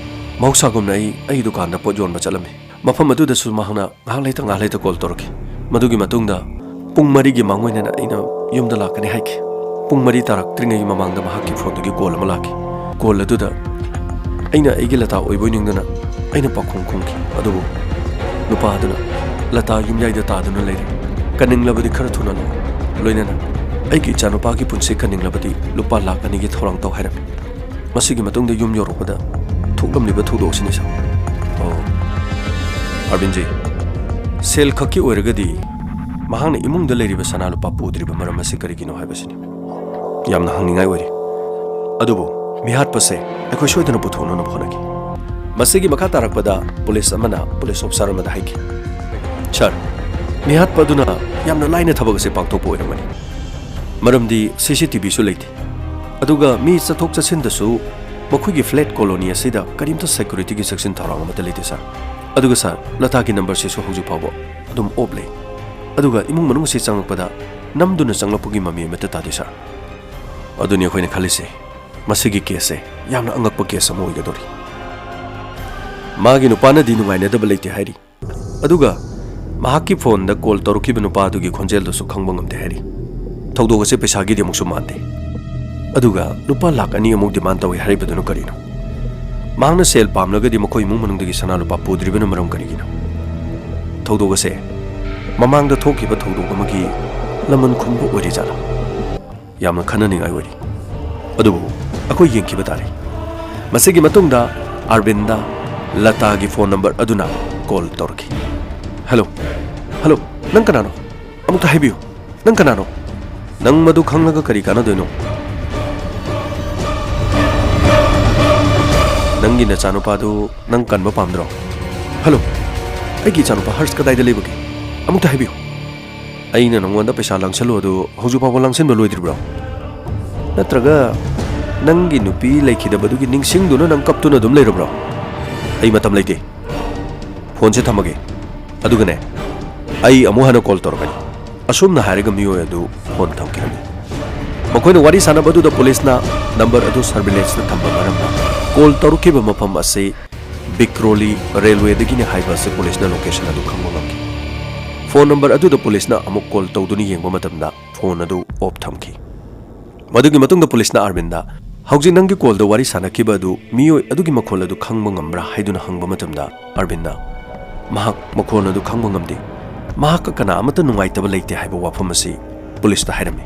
ꯃꯍꯧꯁꯥꯒꯨꯝꯅ ꯑꯩ ꯑꯩꯒꯤ ꯗꯨꯀꯥꯟꯗ ꯄꯣꯠ ꯌꯣꯟꯕ ꯆꯠꯂꯝꯃꯤ꯫ ꯃꯐꯝ ꯑꯗꯨꯗꯁꯨ ꯃꯍꯥꯛꯅ ꯉꯥꯏꯍꯥꯛ ꯂꯩꯇ ꯉꯥꯏꯍꯥꯛ ꯂꯩꯇ ꯀꯣꯜ ꯇꯧꯔꯛꯈꯤ꯫ ꯃꯗꯨꯒꯤ ꯃꯇꯨꯡꯗ ꯄꯨꯡ ꯃꯔꯤꯒꯤ ꯃꯥꯡꯑꯣꯏꯅꯅ ꯑꯩꯅ ꯌꯨꯝꯗ ꯂꯥꯛꯀꯅꯤ ꯍꯥꯏꯈꯤ꯫ ꯄꯨꯡ ꯃꯔꯤ ꯇꯥꯔꯛꯇ꯭ꯔꯤꯉꯩꯒꯤ ꯃꯃꯥꯡꯗ ꯃꯍꯥꯛꯀꯤ ꯐꯣꯟꯗꯒꯤ ꯀꯣꯜ ꯑꯃ ꯂꯥꯛꯈꯤ꯫ ꯀꯣꯜ ꯑꯗꯨꯗ ꯑꯩꯅ ꯑꯩꯒꯤ ꯂꯇꯥ ꯑꯣꯏꯕꯣꯏ ꯅꯤꯡꯗꯨꯅ ꯑꯩꯅ ꯄꯥꯎꯈꯨꯝ ꯈꯨꯝꯈꯤ꯫ ꯑꯗꯨꯕꯨ ꯅꯨꯄꯥ ꯑꯗꯨꯅ, "ꯂꯇꯥ ꯌꯨꯝꯌꯥꯏꯗ ꯇꯥꯗꯨꯅ ꯂꯩꯔꯦ꯫ ꯀꯟꯅꯤꯡꯂꯕꯗꯤ ꯈꯔ ꯊꯨꯅ ꯂꯥꯛꯑꯣ꯫ ꯂꯣꯏꯅꯅ ꯑꯩꯒꯤ ꯏꯆꯥꯅꯨꯄꯥꯒꯤ ꯄꯨꯟꯁꯤ ꯀꯟꯅꯤꯡꯂꯕꯗꯤ ꯂꯨꯄꯥ ꯂꯥꯈ ꯑꯅꯤꯒꯤ ꯊꯧꯔꯥꯡ ꯇꯧ" ꯍꯥꯏꯔꯝꯃꯤ꯫ ꯃꯁꯤꯒꯤ ꯃꯇꯨꯡꯗ ꯌꯨꯝ ꯌꯧꯔꯛꯄꯗ ꯊꯣꯛꯂꯝꯂꯤꯕ ꯊꯧꯗꯣꯛ ꯑꯁꯤꯅꯤ, ꯁꯥꯔ꯫ ꯑꯣ, ꯑꯥꯔꯕꯤꯟꯖꯤ, ꯁꯦꯜ ꯈꯛꯀꯤ ꯑꯣꯏꯔꯒꯗꯤ ꯃꯍꯥꯛꯅ ꯏꯃꯨꯡꯗ ꯂꯩꯔꯤꯕ ꯁꯅꯥ ꯂꯨꯄꯥ ꯄꯨꯗ꯭ꯔꯤꯕ ꯃꯔꯝ ꯑꯁꯤ ꯀꯔꯤꯒꯤꯅꯣ ꯍꯥꯏꯕꯁꯤꯅꯤ꯫ ꯌꯥꯝꯅ ꯍꯪꯅꯤꯡꯉꯥꯏ ꯑꯣꯏꯔꯤ꯫ ꯑꯗꯨꯕꯨ ꯃꯤꯍꯥꯠꯄꯁꯦ ꯑꯩꯈꯣꯏ ꯁꯣꯏꯗꯅ ꯄꯨꯊꯣꯛꯅꯅꯕ ꯍꯣꯠꯅꯒꯦ꯫ ꯃꯁꯤꯒꯤ ꯃꯈꯥ ꯇꯥꯔꯛꯄꯗ ꯄꯨꯂꯤꯁ ꯑꯃꯅ ꯄꯨꯂꯤꯁ ꯑꯣꯐꯤꯁꯥꯔ ꯑꯃꯗ ꯍꯥꯏꯈꯤ, "ꯁꯥꯔ, ꯃꯤꯍꯥꯠꯄ ꯑꯗꯨꯅ ꯌꯥꯝꯅ ꯂꯥꯏꯅ ꯊꯕꯛ ꯑꯁꯤ ꯄꯥꯡꯊꯣꯛꯄ ꯑꯣꯏꯔꯝꯒꯅꯤ꯫ ꯃꯔꯝꯗꯤ ꯁꯤ ꯁꯤ ꯇꯤ ꯚꯤꯁꯨ ꯂꯩꯇꯦ꯫ ꯑꯗꯨꯒ ꯃꯤ ꯆꯠꯊꯣꯛ ꯆꯠꯁꯤꯟꯗꯁꯨ ꯃꯈꯣꯏꯒꯤ ꯐ꯭ꯂꯦꯠ ꯀꯣꯂꯣꯅꯤ ꯑꯁꯤꯗ ꯀꯔꯤꯝꯇ ꯁꯦꯀ꯭ꯌꯨꯔꯤꯇꯤꯒꯤ ꯆꯦꯛꯁꯤꯟ ꯊꯧꯔꯥꯡ ꯑꯃꯠꯇ ꯂꯩꯇꯦ, ꯁꯥꯔ꯫ ꯑꯗꯨꯒ ꯁꯥꯔ, ꯂꯇꯥꯒꯤ ꯅꯝꯕꯔꯁꯤꯁꯨ ꯍꯧꯖꯤꯛ ꯐꯥꯎꯕ ꯑꯗꯨꯝ ꯑꯣꯐ ꯂꯩ꯫ ꯑꯗꯨꯒ ꯏꯃꯨꯡ ꯃꯅꯨꯡ ꯑꯁꯤ ꯆꯪꯂꯛꯄꯗ ꯅꯝꯗꯨꯅ ꯆꯪꯂꯛꯄꯒꯤ ꯃꯃꯤ ꯑꯃꯠꯇ ꯇꯥꯗꯦ, ꯁꯥꯔ"꯫ ꯑꯗꯨꯅꯤ ꯑꯩꯈꯣꯏꯅ ꯈꯜꯂꯤꯁꯦ꯫ ꯃꯁꯤꯒꯤ ꯀꯦꯁꯁꯦ ꯌꯥꯝꯅ ꯑꯉꯛꯄ ꯀꯦꯁ ꯑꯃ ꯑꯣꯏꯒꯗꯧꯔꯤ꯫ ꯃꯥꯒꯤ ꯅꯨꯄꯥꯅꯗꯤ ꯅꯨꯡꯉꯥꯏꯅꯗꯕ ꯂꯩꯇꯦ ꯍꯥꯏꯔꯤ꯫ ꯑꯗꯨꯒ ꯃꯍꯥꯛꯀꯤ ꯐꯣꯟꯗ ꯀꯣꯜ ꯇꯧꯔꯛꯈꯤꯕ ꯅꯨꯄꯥ ꯑꯗꯨꯒꯤ ꯈꯣꯟꯖꯦꯜꯗꯨꯁꯨ ꯈꯪꯕ ꯉꯝꯗꯦ ꯍꯥꯏꯔꯤ꯫ ꯊꯧꯗꯣꯛ ꯑꯁꯦ ꯄꯩꯁꯥꯒꯤꯗꯤ ꯑꯃꯨꯛꯁꯨ ꯃꯥꯟꯗꯦ꯫ ꯑꯗꯨꯒ ꯂꯨꯄꯥ ꯂꯥꯈ ꯑꯅꯤ ꯑꯃꯨꯛ ꯗꯤꯃꯥꯟ ꯇꯧꯏ ꯍꯥꯏꯔꯤꯕꯗꯨꯅ ꯀꯔꯤꯅꯣ? ꯃꯍꯥꯛꯅ ꯁꯦꯜ ꯄꯥꯝꯂꯒꯗꯤ ꯃꯈꯣꯏ ꯏꯃꯨꯡ ꯃꯅꯨꯡꯗꯒꯤ ꯁꯅꯥ ꯂꯨꯄꯥ ꯄꯨꯗ꯭ꯔꯤꯕꯅ ꯃꯔꯝ ꯀꯔꯤꯒꯤꯅꯣ? ꯊꯧꯗꯣꯛ ꯑꯁꯦ ꯃꯃꯥꯡꯗ ꯊꯣꯛꯈꯤꯕ ꯊꯧꯗꯣꯛ ꯑꯃꯒꯤ ꯂꯃꯟ ꯈꯨꯝꯕ ꯑꯣꯏꯔꯤꯖꯥꯠꯂꯥ? ꯌꯥꯝꯅ ꯈꯟꯅꯅꯤꯡꯉꯥꯏ ꯑꯣꯏꯔꯤ꯫ ꯑꯗꯨꯕꯨ ꯑꯩꯈꯣꯏ ꯌꯦꯡꯈꯤꯕ ꯇꯥꯔꯦ꯫ ꯃꯁꯤꯒꯤ ꯃꯇꯨꯡꯗ ꯑꯔꯕꯤꯟꯗ ꯂꯇꯥꯒꯤ ꯐꯣꯟ ꯅꯝꯕꯔ ꯑꯗꯨꯅ ꯀꯣꯜ ꯇꯧꯔꯛꯈꯤ꯫ "ꯍꯜꯂꯣ, ꯍꯜꯂꯣ, ꯅꯪ ꯀꯅꯥꯅꯣ? ꯑꯃꯨꯛꯇ ꯍꯥꯏꯕꯤꯌꯨ, ꯅꯪ ꯀꯅꯥꯅꯣ? ꯅꯪ ꯃꯗꯨ ꯈꯪꯂꯒ ꯀꯔꯤ ꯀꯥꯟꯅꯗꯣꯏꯅꯣ? ꯅꯪꯒꯤ ꯅꯆꯥꯅꯨꯄꯥꯗꯨ ꯅꯪ ꯀꯟꯕ ꯄꯥꯝꯗ꯭ꯔꯣ? ꯍꯜꯂꯣ, ꯑꯩꯒꯤ ꯏꯆꯥꯅꯨꯄꯥ ꯍꯔꯁ ꯀꯗꯥꯏꯗ ꯂꯩꯕꯒꯦ? ꯑꯃꯨꯛꯇ ꯍꯥꯏꯕꯤꯌꯨ꯫ ꯑꯩꯅ ꯅꯉꯣꯟꯗ ꯄꯩꯁꯥ ꯂꯥꯡꯁꯜꯂꯨ ꯑꯗꯨ ꯍꯧꯖꯤꯛ ꯐꯥꯎꯕ ꯂꯥꯡꯁꯟꯕ ꯂꯣꯏꯗ꯭ꯔꯤꯕ꯭ꯔꯣ? ꯅꯠꯇ꯭ꯔꯒ ꯅꯪꯒꯤ ꯅꯨꯄꯤ ꯂꯩꯈꯤꯗꯕꯗꯨꯒꯤ ꯅꯤꯡꯁꯤꯡꯗꯨꯅ ꯅꯪ ꯀꯞꯇꯨꯅ ꯑꯗꯨꯝ ꯂꯩꯔꯕ꯭ꯔꯣ? ꯑꯩ ꯃꯇꯝ ꯂꯩꯇꯦ꯫ ꯐꯣꯟꯁꯦ ꯊꯝꯃꯒꯦ꯫ ꯑꯗꯨꯒꯅꯦ, ꯑꯩ ꯑꯃꯨꯛ ꯍꯟꯅ ꯀꯣꯜ ꯇꯧꯔꯛꯀꯅꯤ꯫" ꯑꯁꯨꯝꯅ ꯍꯥꯏꯔꯒ ꯃꯤꯑꯣꯏ ꯑꯗꯨ ꯐꯣꯟ ꯊꯝꯈꯤꯔꯝꯃꯤ꯫ ꯃꯈꯣꯏꯅ ꯋꯥꯔꯤ ꯁꯥꯟꯅꯕ ꯑꯗꯨꯗ ꯄꯨꯂꯤꯁꯅ ꯅꯝꯕꯔ ꯑꯗꯨ ꯁꯔꯚꯤꯂꯦꯟꯁꯇ ꯊꯝꯕ ꯃꯔꯝꯅ ꯀꯣꯜ ꯇꯧꯔꯛꯈꯤꯕ ꯃꯐꯝ ꯑꯁꯤ ꯕꯤꯀ꯭ꯔꯣꯂꯤ ꯔꯦꯜꯋꯦꯗꯒꯤꯅꯤ ꯍꯥꯏꯕ ꯑꯁꯤ ꯄꯨꯂꯤꯁꯅ ꯂꯣꯀꯦꯁꯟ ꯑꯗꯨ ꯈꯪꯕ ꯉꯝꯈꯤ꯫ ꯐꯣꯟ ꯅꯝꯕꯔ ꯑꯗꯨꯗ ꯄꯨꯂꯤꯁꯅ ꯑꯃꯨꯛ ꯀꯣꯜ ꯇꯧꯗꯨꯅ ꯌꯦꯡꯕ ꯃꯇꯝꯗ ꯐꯣꯟ ꯑꯗꯨ ꯑꯣꯐ ꯊꯝꯈꯤ꯫ ꯃꯗꯨꯒꯤ ꯃꯇꯨꯡꯗ ꯄꯨꯂꯤꯁꯅ ꯑꯔꯕꯤꯟꯗ, "ꯍꯧꯖꯤꯛ ꯅꯪꯒꯤ ꯀꯣꯜꯗ ꯋꯥꯔꯤ ꯁꯥꯟꯅꯈꯤꯕ ꯑꯗꯨ ꯃꯤꯑꯣꯏ ꯑꯗꯨꯒꯤ ꯃꯈꯣꯜ ꯑꯗꯨ ꯈꯪꯕ ꯉꯝꯕ꯭ꯔꯥ?" ꯍꯥꯏꯗꯨꯅ ꯍꯪꯕ ꯃꯇꯝꯗ ꯑꯔꯕꯤꯟꯗ, "ꯃꯍꯥꯛ ꯃꯈꯣꯜ ꯑꯗꯨ ꯈꯪꯕ ꯉꯝꯗꯦ꯫ ꯃꯍꯥꯛꯀ ꯀꯅꯥ ꯑꯃꯠꯇ ꯅꯨꯡꯉꯥꯏꯇꯕ ꯂꯩꯇꯦ" ꯍꯥꯏꯕ ꯋꯥꯐꯝ ꯑꯁꯤ ꯄꯨꯂꯤꯁꯇ ꯍꯥꯏꯔꯝꯃꯤ꯫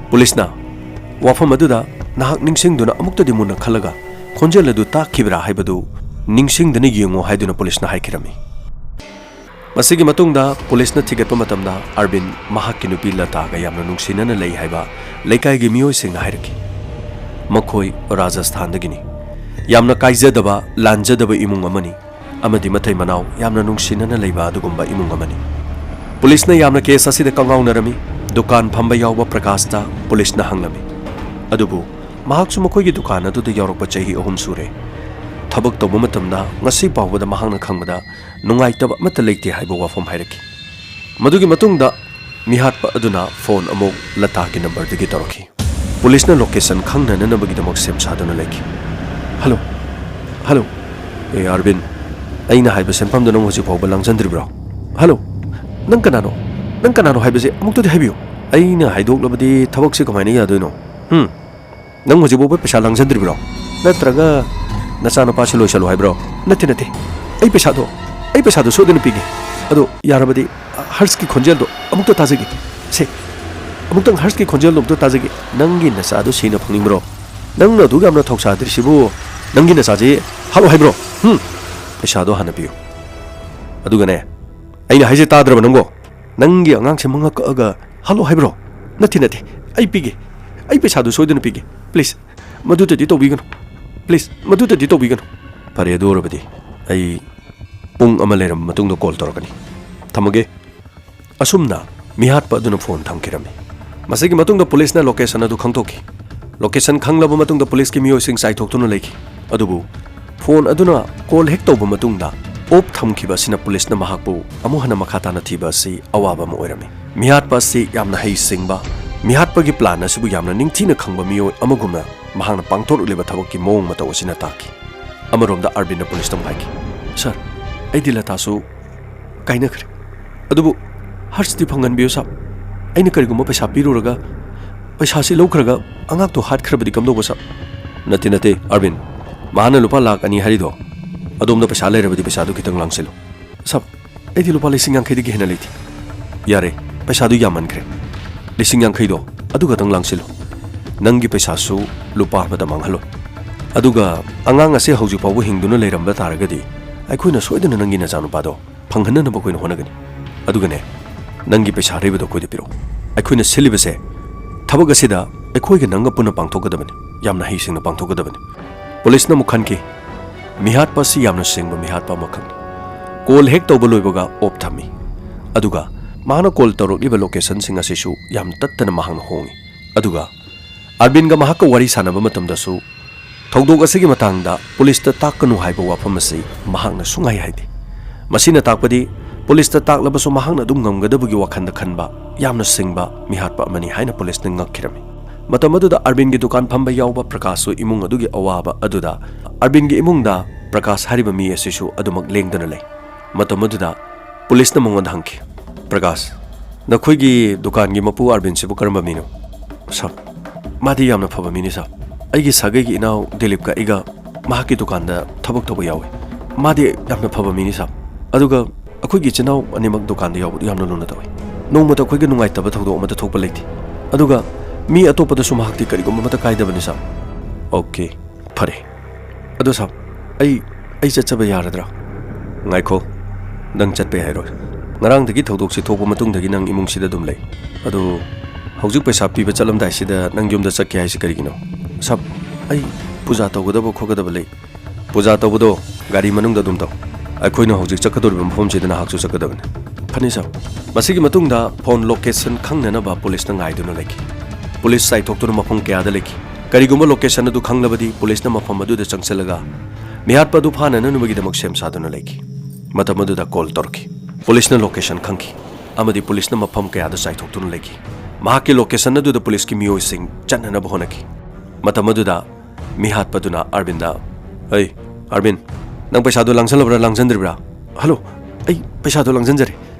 ꯄꯨꯂꯤꯁꯅ ꯋꯥꯐꯝ ꯑꯗꯨꯗ, "ꯅꯍꯥꯛ ꯅꯤꯡꯁꯤꯡꯗꯨꯅ ꯑꯃꯨꯛꯇꯗꯤ ꯃꯨꯟꯅ ꯈꯜꯂꯒ ꯈꯣꯟꯖꯦꯜ ꯑꯗꯨ ꯇꯥꯈꯤꯕ꯭ꯔꯥ ꯍꯥꯏꯕꯗꯨ ꯅꯤꯡꯁꯤꯡꯗꯨꯅ ꯌꯦꯡꯉꯨ" ꯍꯥꯏꯗꯨꯅ ꯄꯨꯂꯤꯁꯅ ꯍꯥꯏꯈꯤꯔꯝꯃꯤ꯫ ꯃꯁꯤꯒꯤ ꯃꯇꯨꯡꯗ ꯄꯨꯂꯤꯁꯅ ꯊꯤꯒꯠꯄ ꯃꯇꯝꯗ ꯑꯔꯕꯤꯟ ꯃꯍꯥꯛꯀꯤ ꯅꯨꯄꯤ ꯂꯇꯥꯒ ꯌꯥꯝꯅ ꯅꯨꯡꯁꯤꯅꯅ ꯂꯩ ꯍꯥꯏꯕ ꯂꯩꯀꯥꯏꯒꯤ ꯃꯤꯑꯣꯏꯁꯤꯡꯅ ꯍꯥꯏꯔꯛꯈꯤ꯫ ꯃꯈꯣꯏ ꯔꯥꯖꯁꯊꯥꯟꯗꯒꯤꯅꯤ꯫ ꯌꯥꯝꯅ ꯀꯥꯏꯖꯗꯕ, ꯂꯥꯟꯖꯗꯕ ꯏꯃꯨꯡ ꯑꯃꯅꯤ ꯑꯃꯗꯤ ꯃꯇꯩ ꯃꯅꯥꯎ ꯌꯥꯝꯅ ꯅꯨꯡꯁꯤꯅꯅ ꯂꯩꯕ ꯑꯗꯨꯒꯨꯝꯕ ꯏꯃꯨꯡ ꯑꯃꯅꯤ꯫ ꯄꯨꯂꯤꯁꯅ ꯌꯥꯝꯅ ꯀꯦꯁ ꯑꯁꯤꯗ ꯀꯪꯉꯥꯎꯅꯔꯝꯃꯤ꯫ ꯗꯨꯀꯥꯟ ꯐꯝꯕ ꯌꯥꯎꯕ ꯄ꯭ꯔꯀꯥꯁꯇ ꯄꯨꯂꯤꯁꯅ ꯍꯪꯂꯝꯃꯤ꯫ ꯑꯗꯨꯕꯨ ꯃꯍꯥꯛꯁꯨ ꯃꯈꯣꯏꯒꯤ ꯗꯨꯀꯥꯟ ꯑꯗꯨꯗ ꯌꯥꯎꯔꯛꯄ ꯆꯍꯤ ꯑꯍꯨꯝ ꯁꯨꯔꯦ꯫ ꯊꯕꯛ ꯇꯧꯕ ꯃꯇꯝꯗ ꯉꯁꯤ ꯐꯥꯎꯕꯗ ꯃꯍꯥꯛꯅ ꯈꯪꯕꯗ ꯅꯨꯡꯉꯥꯏꯇꯕ ꯑꯃꯠꯇ ꯂꯩꯇꯦ ꯍꯥꯏꯕ ꯋꯥꯐꯝ ꯍꯥꯏꯔꯛꯈꯤ꯫ ꯃꯗꯨꯒꯤ ꯃꯇꯨꯡꯗ ꯃꯤꯍꯥꯠꯄ ꯑꯗꯨꯅ ꯐꯣꯟ ꯑꯃꯨꯛ ꯂꯇꯥꯒꯤ ꯅꯝꯕꯔꯗꯒꯤ ꯇꯧꯔꯛꯈꯤ꯫ ꯄꯨꯂꯤꯁꯅ ꯂꯣꯀꯦꯁꯟ ꯈꯪꯅꯅꯅꯕꯒꯤꯗꯃꯛ ꯁꯦꯝ ꯁꯥꯗꯨꯅ ꯂꯩꯈꯤ꯫ "ꯍꯜꯂꯣ, ꯍꯜꯂꯣ, ꯑꯦ ꯑꯥꯔꯕꯤꯟ, ꯑꯩꯅ ꯍꯥꯏꯕ ꯁꯦꯟꯐꯝꯗꯨ ꯅꯪ ꯍꯧꯖꯤꯛ ꯐꯥꯎꯕ ꯂꯥꯡꯁꯤꯟꯗ꯭ꯔꯤꯕ꯭ꯔꯣ? ꯍꯜꯂꯣ, ꯅꯪ ꯀꯅꯥꯅꯣ? ꯅꯪ ꯀꯅꯥꯅꯣ ꯍꯥꯏꯕꯁꯦ ꯑꯃꯨꯛꯇꯗꯤ ꯍꯥꯏꯕꯤꯌꯨ꯫ ꯑꯩꯅ ꯍꯥꯏꯗꯣꯛꯂꯕꯗꯤ ꯊꯕꯛꯁꯦ ꯀꯃꯥꯏꯅ ꯌꯥꯗꯣꯏꯅꯣ? ꯍꯨꯝ? ꯅꯪ ꯍꯧꯖꯤꯛ ꯐꯥꯎꯕ ꯄꯩꯁꯥ ꯂꯥꯡꯁꯤꯟꯗ꯭ꯔꯤꯕ꯭ꯔꯣ? ꯅꯠꯇ꯭ꯔꯒ ꯅꯆꯥꯅꯨꯄꯥꯁꯤ ꯂꯣꯏꯁꯜꯂꯨ ꯍꯥꯏꯕ꯭ꯔꯣ?" "ꯅꯠꯇꯦ, ꯅꯠꯇꯦ꯫ ꯑꯩ ꯄꯩꯁꯥꯗꯣ, ꯑꯩ ꯄꯩꯁꯥꯗꯣ ꯁꯣꯏꯗꯅ ꯄꯤꯒꯦ꯫ ꯑꯗꯣ ꯌꯥꯔꯕꯗꯤ ꯍꯔꯁꯀꯤ ꯈꯣꯟꯖꯦꯜꯗꯣ ꯑꯃꯨꯛꯇ ꯇꯥꯖꯒꯦ꯫" ꯁꯦ, ꯑꯃꯨꯛꯇꯪ ꯍꯔꯁꯀꯤ ꯈꯣꯟꯖꯦꯜꯗꯣ ꯑꯝꯇ ꯇꯥꯖꯒꯦ꯫ ꯅꯪꯒꯤ ꯅꯆꯥꯗꯣ ꯁꯤꯅ ꯐꯪꯅꯤꯡꯕ꯭ꯔꯣ? ꯅꯪꯅ ꯑꯗꯨꯛ ꯌꯥꯝꯅ ꯊꯧꯁꯥꯗ꯭ꯔꯤꯁꯤꯕꯨ, ꯅꯪꯒꯤ ꯅꯆꯥꯁꯤ ꯍꯥꯠꯂꯣ ꯍꯥꯏꯕ꯭ꯔꯣ? ꯍꯨꯝ, ꯄꯩꯁꯥꯗꯣ ꯍꯥꯟꯅ ꯄꯤꯌꯨ꯫ ꯑꯗꯨꯒꯅꯦ, ꯑꯩꯅ ꯍꯥꯏꯁꯦ ꯇꯥꯗ꯭ꯔꯕ ꯅꯪꯕꯣ? ꯅꯪꯒꯤ ꯑꯉꯥꯡꯁꯦ ꯃꯉꯛ ꯀꯛꯑꯒ ꯍꯥꯠꯂꯣ ꯍꯥꯏꯕ꯭ꯔꯣ? ꯅꯠꯇꯦ, ꯅꯠꯇꯦ, ꯑꯩ ꯄꯤꯒꯦ꯫ ꯑꯩ ꯄꯩꯁꯥꯗꯨ ꯁꯣꯏꯗꯅ ꯄꯤꯒꯦ꯫ ꯄ꯭ꯂꯤꯖ, ꯃꯗꯨꯗꯗꯤ ꯇꯧꯕꯤꯒꯅꯨ꯫ ꯄ꯭ꯂꯤꯖ, ꯃꯗꯨꯗꯗꯤ ꯇꯧꯕꯤꯒꯅꯨ꯫ ꯐꯔꯦ, ꯑꯗꯨ ꯑꯣꯏꯔꯕꯗꯤ ꯑꯩ ꯄꯨꯡ ꯑꯃ ꯂꯩꯔꯕ ꯃꯇꯨꯡꯗ ꯀꯣꯜ ꯇꯧꯔꯛꯀꯅꯤ꯫ ꯊꯝꯃꯒꯦ꯫ ꯑꯁꯨꯝꯅ ꯃꯤꯍꯥꯠꯄ ꯑꯗꯨꯅ ꯐꯣꯟ ꯊꯝꯈꯤꯔꯝꯃꯤ꯫ ꯃꯁꯤꯒꯤ ꯃꯇꯨꯡꯗ ꯄꯨꯂꯤꯁꯅ ꯂꯣꯀꯦꯁꯟ ꯑꯗꯨ ꯈꯪꯗꯣꯛꯈꯤ꯫ ꯂꯣꯀꯦꯁꯟ ꯈꯪꯂꯕ ꯃꯇꯨꯡꯗ ꯄꯨꯂꯤꯁꯀꯤ ꯃꯤꯑꯣꯏꯁꯤꯡ ꯆꯥꯏꯊꯣꯛꯇꯨꯅ ꯂꯩꯈꯤ꯫ ꯑꯗꯨꯕꯨ ꯐꯣꯟ ꯑꯗꯨꯅ ꯀꯣꯜ ꯍꯦꯛ ꯇꯧꯕ ꯃꯇꯨꯡꯗ ꯑꯣꯐ ꯊꯝꯈꯤꯕ ꯑꯁꯤꯅ ꯄꯨꯂꯤꯁꯅ ꯃꯍꯥꯛꯄꯨ ꯑꯃꯨꯛ ꯍꯟꯅ ꯃꯈꯥ ꯇꯥꯅ ꯊꯤꯕ ꯑꯁꯤ ꯑꯋꯥꯕ ꯑꯃ ꯑꯣꯏꯔꯝꯃꯤ꯫ ꯃꯤꯍꯥꯠꯄ ꯑꯁꯤ ꯌꯥꯝꯅ ꯍꯩꯁꯤꯡꯕ, ꯃꯤꯍꯥꯠꯄꯒꯤ ꯄ꯭ꯂꯥꯟ ꯑꯁꯤꯕꯨ ꯌꯥꯝꯅ ꯅꯤꯡꯊꯤꯅ ꯈꯪꯕ ꯃꯤꯑꯣꯏ ꯑꯃꯒꯨꯝꯅ ꯃꯍꯥꯛꯅ ꯄꯥꯡꯊꯣꯔꯛꯂꯤꯕ ꯊꯕꯛꯀꯤ ꯃꯑꯣꯡ ꯃꯇꯧ ꯑꯁꯤꯅ ꯇꯥꯛꯈꯤ꯫ ꯑꯃꯔꯣꯝꯗ ꯑꯥꯔꯕꯤꯟꯅ ꯄꯨꯂꯤꯁꯇ ꯑꯃꯨꯛ ꯍꯥꯏꯈꯤ, "ꯁꯥꯔ, ꯑꯩꯗꯤ ꯂꯇꯥꯁꯨ ꯀꯥꯏꯅꯈ꯭ꯔꯦ꯫ ꯑꯗꯨꯕꯨ ꯍꯔꯁꯇꯤ ꯐꯪꯍꯟꯕꯤꯌꯨ ꯁꯥꯔ꯫ ꯑꯩꯅ ꯀꯔꯤꯒꯨꯝꯕ ꯄꯩꯁꯥ ꯄꯤꯔꯨꯔꯒ ꯄꯩꯁꯥꯁꯤ ꯂꯧꯈ꯭ꯔꯒ ꯑꯉꯥꯡꯗꯣ ꯍꯥꯠꯈ꯭ꯔꯕꯗꯤ ꯀꯝꯗꯧꯕ ꯁꯥꯔ?" "ꯅꯠꯇꯦ, ꯅꯠꯇꯦ, ꯑꯥꯔꯕꯤꯟ꯫ ꯃꯥꯅ ꯂꯨꯄꯥ ꯂꯥꯈ ꯑꯅꯤ ꯍꯥꯏꯔꯤꯗꯣ, ꯑꯗꯣꯝꯗ ꯄꯩꯁꯥ ꯂꯩꯔꯕꯗꯤ ꯄꯩꯁꯥꯗꯨ ꯈꯤꯇꯪ ꯂꯥꯡꯁꯤꯜꯂꯨ꯫" "ꯁꯥꯔ, ꯑꯩꯗꯤ ꯂꯨꯄꯥ ꯂꯤꯁꯤꯡ ꯌꯥꯡꯈꯩꯗꯒꯤ ꯍꯦꯟꯅ ꯂꯩꯇꯦ꯫" "ꯌꯥꯔꯦ, ꯄꯩꯁꯥꯗꯨ ꯌꯥꯝꯃꯟꯈ꯭ꯔꯦ꯫ ꯂꯤꯁꯤꯡ ꯌꯥꯡꯈꯩꯗꯣ ꯑꯗꯨ ꯈꯛꯇꯪ ꯂꯥꯡꯁꯤꯜꯂꯨ꯫ ꯅꯪꯒꯤ ꯄꯩꯁꯥꯁꯨ ꯂꯨꯄꯥ ꯑꯃꯠꯇ ꯃꯥꯡꯍꯜꯂꯣꯏ꯫ ꯑꯗꯨꯒ ꯑꯉꯥꯡ ꯑꯁꯦ ꯍꯧꯖꯤꯛ ꯐꯥꯎꯕ ꯍꯤꯡꯗꯨꯅ ꯂꯩꯔꯝꯕ ꯇꯥꯔꯒꯗꯤ ꯑꯩꯈꯣꯏꯅ ꯁꯣꯏꯗꯅ ꯅꯪꯒꯤ ꯅꯆꯥꯅꯨꯄꯥꯗꯣ ꯐꯪꯍꯟꯅꯅꯕ ꯑꯩꯈꯣꯏꯅ ꯍꯣꯠꯅꯒꯅꯤ꯫ ꯑꯗꯨꯒꯅꯦ, ꯅꯪꯒꯤ ꯄꯩꯁꯥ ꯑꯔꯩꯕꯗꯣ ꯑꯩꯈꯣꯏꯗ ꯄꯤꯔꯛꯎ꯫ ꯑꯩꯈꯣꯏꯅ ꯁꯤꯜꯂꯤꯕꯁꯦ, ꯊꯕꯛ ꯑꯁꯤꯗ ꯑꯩꯈꯣꯏꯒ ꯅꯪꯒ ꯄꯨꯟꯅ ꯄꯥꯡꯊꯣꯛꯀꯗꯕꯅꯤ, ꯌꯥꯝꯅ ꯍꯩꯁꯤꯡꯅ ꯄꯥꯡꯊꯣꯛꯀꯗꯕꯅꯤ꯫" ꯄꯨꯂꯤꯁꯅ ꯑꯃꯨꯛ ꯈꯟꯈꯤ, ꯃꯤꯍꯥꯠꯄ ꯑꯁꯤ ꯌꯥꯝꯅ ꯁꯤꯡꯕ ꯃꯤꯍꯥꯠꯄ ꯑꯃꯈꯛꯅꯤ꯫ ꯀꯣꯜ ꯍꯦꯛ ꯇꯧꯕ ꯂꯣꯏꯕꯒ ꯑꯣꯐ ꯊꯝꯃꯤ꯫ ꯑꯗꯨꯒ ꯃꯍꯥꯛꯅ ꯀꯣꯜ ꯇꯧꯔꯛꯂꯤꯕ ꯂꯣꯀꯦꯁꯟꯁꯤꯡ ꯑꯁꯤꯁꯨ ꯌꯥꯝ ꯇꯠꯇꯅ ꯃꯍꯥꯛꯅ ꯍꯣꯡꯏ꯫ ꯑꯗꯨꯒ ꯑꯥꯔꯕꯤꯟꯒ ꯃꯍꯥꯛꯀ ꯋꯥꯔꯤ ꯁꯥꯟꯅꯕ ꯃꯇꯝꯗꯁꯨ ꯊꯧꯗꯣꯛ ꯑꯁꯤꯒꯤ ꯃꯇꯥꯡꯗ ꯄꯨꯂꯤꯁꯇ ꯇꯥꯛꯀꯅꯨ ꯍꯥꯏꯕ ꯋꯥꯐꯝ ꯑꯁꯤ ꯃꯍꯥꯛꯅ ꯁꯨꯡꯍꯥꯏ ꯍꯥꯏꯗꯦ꯫ ꯃꯁꯤꯅ ꯇꯥꯛꯄꯗꯤ ꯄꯨꯂꯤꯁꯇ ꯇꯥꯛꯂꯕꯁꯨ ꯃꯍꯥꯛꯅ ꯑꯗꯨꯝ ꯉꯝꯒꯗꯕꯒꯤ ꯋꯥꯈꯜꯗ ꯈꯟꯕ ꯌꯥꯝꯅ ꯁꯤꯡꯕ ꯃꯤꯍꯥꯠꯄ ꯑꯃꯅꯤ ꯍꯥꯏꯅ ꯄꯨꯂꯤꯁꯅ ꯉꯛꯈꯤꯔꯝꯃꯤ꯫ ꯃꯇꯝ ꯑꯗꯨꯗ ꯑꯥꯔꯕꯤꯟꯒꯤ ꯗꯨꯀꯥꯟ ꯐꯝꯕ ꯌꯥꯎꯕ ꯄ꯭ꯔꯀꯥꯁꯁꯨ ꯏꯃꯨꯡ ꯑꯗꯨꯒꯤ ꯑꯋꯥꯕ ꯑꯗꯨꯗ, ꯑꯥꯔꯕꯤꯟꯒꯤ ꯏꯃꯨꯡꯗ ꯄ꯭ꯔꯀꯥꯁ ꯍꯥꯏꯔꯤꯕ ꯃꯤ ꯑꯁꯤꯁꯨ ꯑꯗꯨꯃꯛ ꯂꯦꯡꯗꯅ ꯂꯩ꯫ ꯃꯇꯝ ꯑꯗꯨꯗ ꯄꯨꯂꯤꯁꯅ ꯃꯉꯣꯟꯗ ꯍꯪꯈꯤ, "ꯄ꯭ꯔꯀꯥꯁ, ꯅꯈꯣꯏꯒꯤ ꯗꯨꯀꯥꯟꯒꯤ ꯃꯄꯨ ꯑꯥꯔꯕꯤꯟꯁꯤꯕꯨ ꯀꯔꯝꯕ ꯃꯤꯅꯣ?" "ꯁꯥꯔ, ꯃꯥꯗꯤ ꯌꯥꯝꯅ ꯐꯕ ꯃꯤꯅꯤ ꯁꯥꯔ꯫ ꯑꯩꯒꯤ ꯁꯥꯒꯩꯒꯤ ꯏꯅꯥꯎ ꯗꯤꯂꯤꯞꯀ ꯑꯩꯒ ꯃꯍꯥꯛꯀꯤ ꯗꯨꯀꯥꯟꯗ ꯊꯕꯛ ꯇꯧꯕ ꯌꯥꯎꯏ꯫ ꯃꯥꯗꯤ ꯌꯥꯝꯅ ꯐꯕ ꯃꯤꯅꯤ ꯁꯥꯔ꯫ ꯑꯗꯨꯒ ꯑꯩꯈꯣꯏꯒꯤ ꯏꯆꯤꯟ ꯏꯅꯥꯎ ꯑꯅꯤꯃꯛ ꯗꯨꯀꯥꯟꯗ ꯌꯥꯎꯕꯗꯨ ꯌꯥꯝꯅ ꯂꯨꯅ ꯇꯧꯏ꯫" ꯅꯣꯡꯃꯇ ꯑꯩꯈꯣꯏꯒ ꯅꯨꯡꯉꯥꯏꯇꯕ ꯊꯧꯗꯣꯛ ꯑꯃꯠꯇ ꯊꯣꯛꯄ ꯂꯩꯇꯦ꯫ ꯑꯗꯨꯒ ꯃꯤ ꯑꯇꯣꯞꯄꯗꯁꯨ ꯃꯍꯥꯛꯇꯤ ꯀꯔꯤꯒꯨꯝꯕ ꯑꯃꯠꯇ ꯀꯥꯏꯗꯕꯅꯤ, ꯁꯥꯔ꯫ ꯑꯣꯀꯦ, ꯐꯔꯦ꯫ ꯑꯗꯣ ꯁꯥꯔ, ꯑꯩ, ꯑꯩ ꯆꯠꯆꯕ ꯌꯥꯔꯗ꯭ꯔꯥ? ꯉꯥꯏꯈꯣ, ꯅꯪ ꯆꯠꯄ ꯌꯥꯔꯣꯏ꯫ ꯉꯔꯥꯡꯗꯒꯤ ꯊꯧꯗꯣꯛꯁꯤ ꯊꯣꯛꯄ ꯃꯇꯨꯡꯗꯒꯤ ꯅꯪ ꯏꯃꯨꯡꯁꯤꯗ ꯑꯗꯨꯝ ꯂꯩ꯫ ꯑꯗꯣ ꯍꯧꯖꯤꯛ ꯄꯩꯁꯥ ꯄꯤꯕ ꯆꯠꯂꯝꯗꯥꯏꯁꯤꯗ ꯅꯪ ꯌꯨꯝꯗ ꯆꯠꯀꯦ ꯍꯥꯏꯁꯤ ꯀꯔꯤꯒꯤꯅꯣ? ꯁꯥꯔ, ꯑꯩ ꯄꯨꯖꯥ ꯇꯧꯒꯗꯕ ꯈꯣꯠꯀꯗꯕ ꯂꯩ꯫ ꯄꯨꯖꯥ ꯇꯧꯕꯗꯣ ꯒꯥꯔꯤ ꯃꯅꯨꯡꯗ ꯑꯗꯨꯝ ꯇꯧ꯫ ꯑꯩꯈꯣꯏꯅ ꯍꯧꯖꯤꯛ ꯆꯠꯀꯗꯧꯔꯤꯕ ꯃꯐꯝꯁꯤꯗ ꯅꯍꯥꯛꯁꯨ ꯆꯠꯀꯗꯕꯅꯤ꯫ ꯐꯅꯤ ꯁꯥꯔ꯫ ꯃꯁꯤꯒꯤ ꯃꯇꯨꯡꯗ ꯐꯣꯟ ꯂꯣꯀꯦꯁꯟ ꯈꯪꯅꯅꯕ ꯄꯨꯂꯤꯁꯅ ꯉꯥꯏꯗꯨꯅ ꯂꯩꯈꯤ꯫ ꯄꯨꯂꯤꯁ ꯆꯥꯏꯊꯣꯛꯇꯨꯅ ꯃꯐꯝ ꯀꯌꯥꯗ ꯂꯩꯈꯤ꯫ ꯀꯔꯤꯒꯨꯝꯕ ꯂꯣꯀꯦꯁꯟ ꯑꯗꯨ ꯈꯪꯂꯕꯗꯤ ꯄꯨꯂꯤꯁꯅ ꯃꯐꯝ ꯑꯗꯨꯗ ꯆꯪꯁꯤꯜꯂꯒ ꯃꯤꯍꯥꯠꯄ ꯑꯗꯨ ꯐꯥꯅꯅꯕꯒꯤꯗꯃꯛ ꯁꯦꯝ ꯁꯥꯗꯨꯅ ꯂꯩꯈꯤ꯫ ꯃꯇꯝ ꯑꯗꯨꯗ ꯀꯣꯜ ꯇꯧꯔꯛꯈꯤ꯫ ꯄꯨꯂꯤꯁꯅ ꯂꯣꯀꯦꯁꯟ ꯈꯪꯈꯤ ꯑꯃꯗꯤ ꯄꯨꯂꯤꯁꯅ ꯃꯐꯝ ꯀꯌꯥꯗ ꯆꯥꯏꯊꯣꯛꯇꯨꯅ ꯂꯩꯈꯤ꯫ ꯃꯍꯥꯛꯀꯤ ꯂꯣꯀꯦꯁꯟ ꯑꯗꯨꯗ ꯄꯨꯂꯤꯁꯀꯤ ꯃꯤꯑꯣꯏꯁꯤꯡ ꯆꯠꯅꯅꯕ ꯍꯣꯠꯅꯈꯤ꯫ ꯃꯇꯝ ꯑꯗꯨꯗ ꯃꯤꯍꯥꯠꯄꯗꯨꯅ ꯑꯔꯕꯤꯟꯗ, "ꯍꯩ, ꯑꯔꯕꯤꯟ, ꯅꯪ ꯄꯩꯁꯥꯗꯨ ꯂꯥꯡꯁꯜꯂꯕ꯭ꯔꯥ, ꯂꯥꯡꯁꯟꯗ꯭ꯔꯤꯕ꯭ꯔꯥ?" "ꯍꯜꯂꯣ, ꯑꯩ ꯄꯩꯁꯥꯗꯨ ꯂꯥꯡꯁꯟꯖꯔꯦ꯫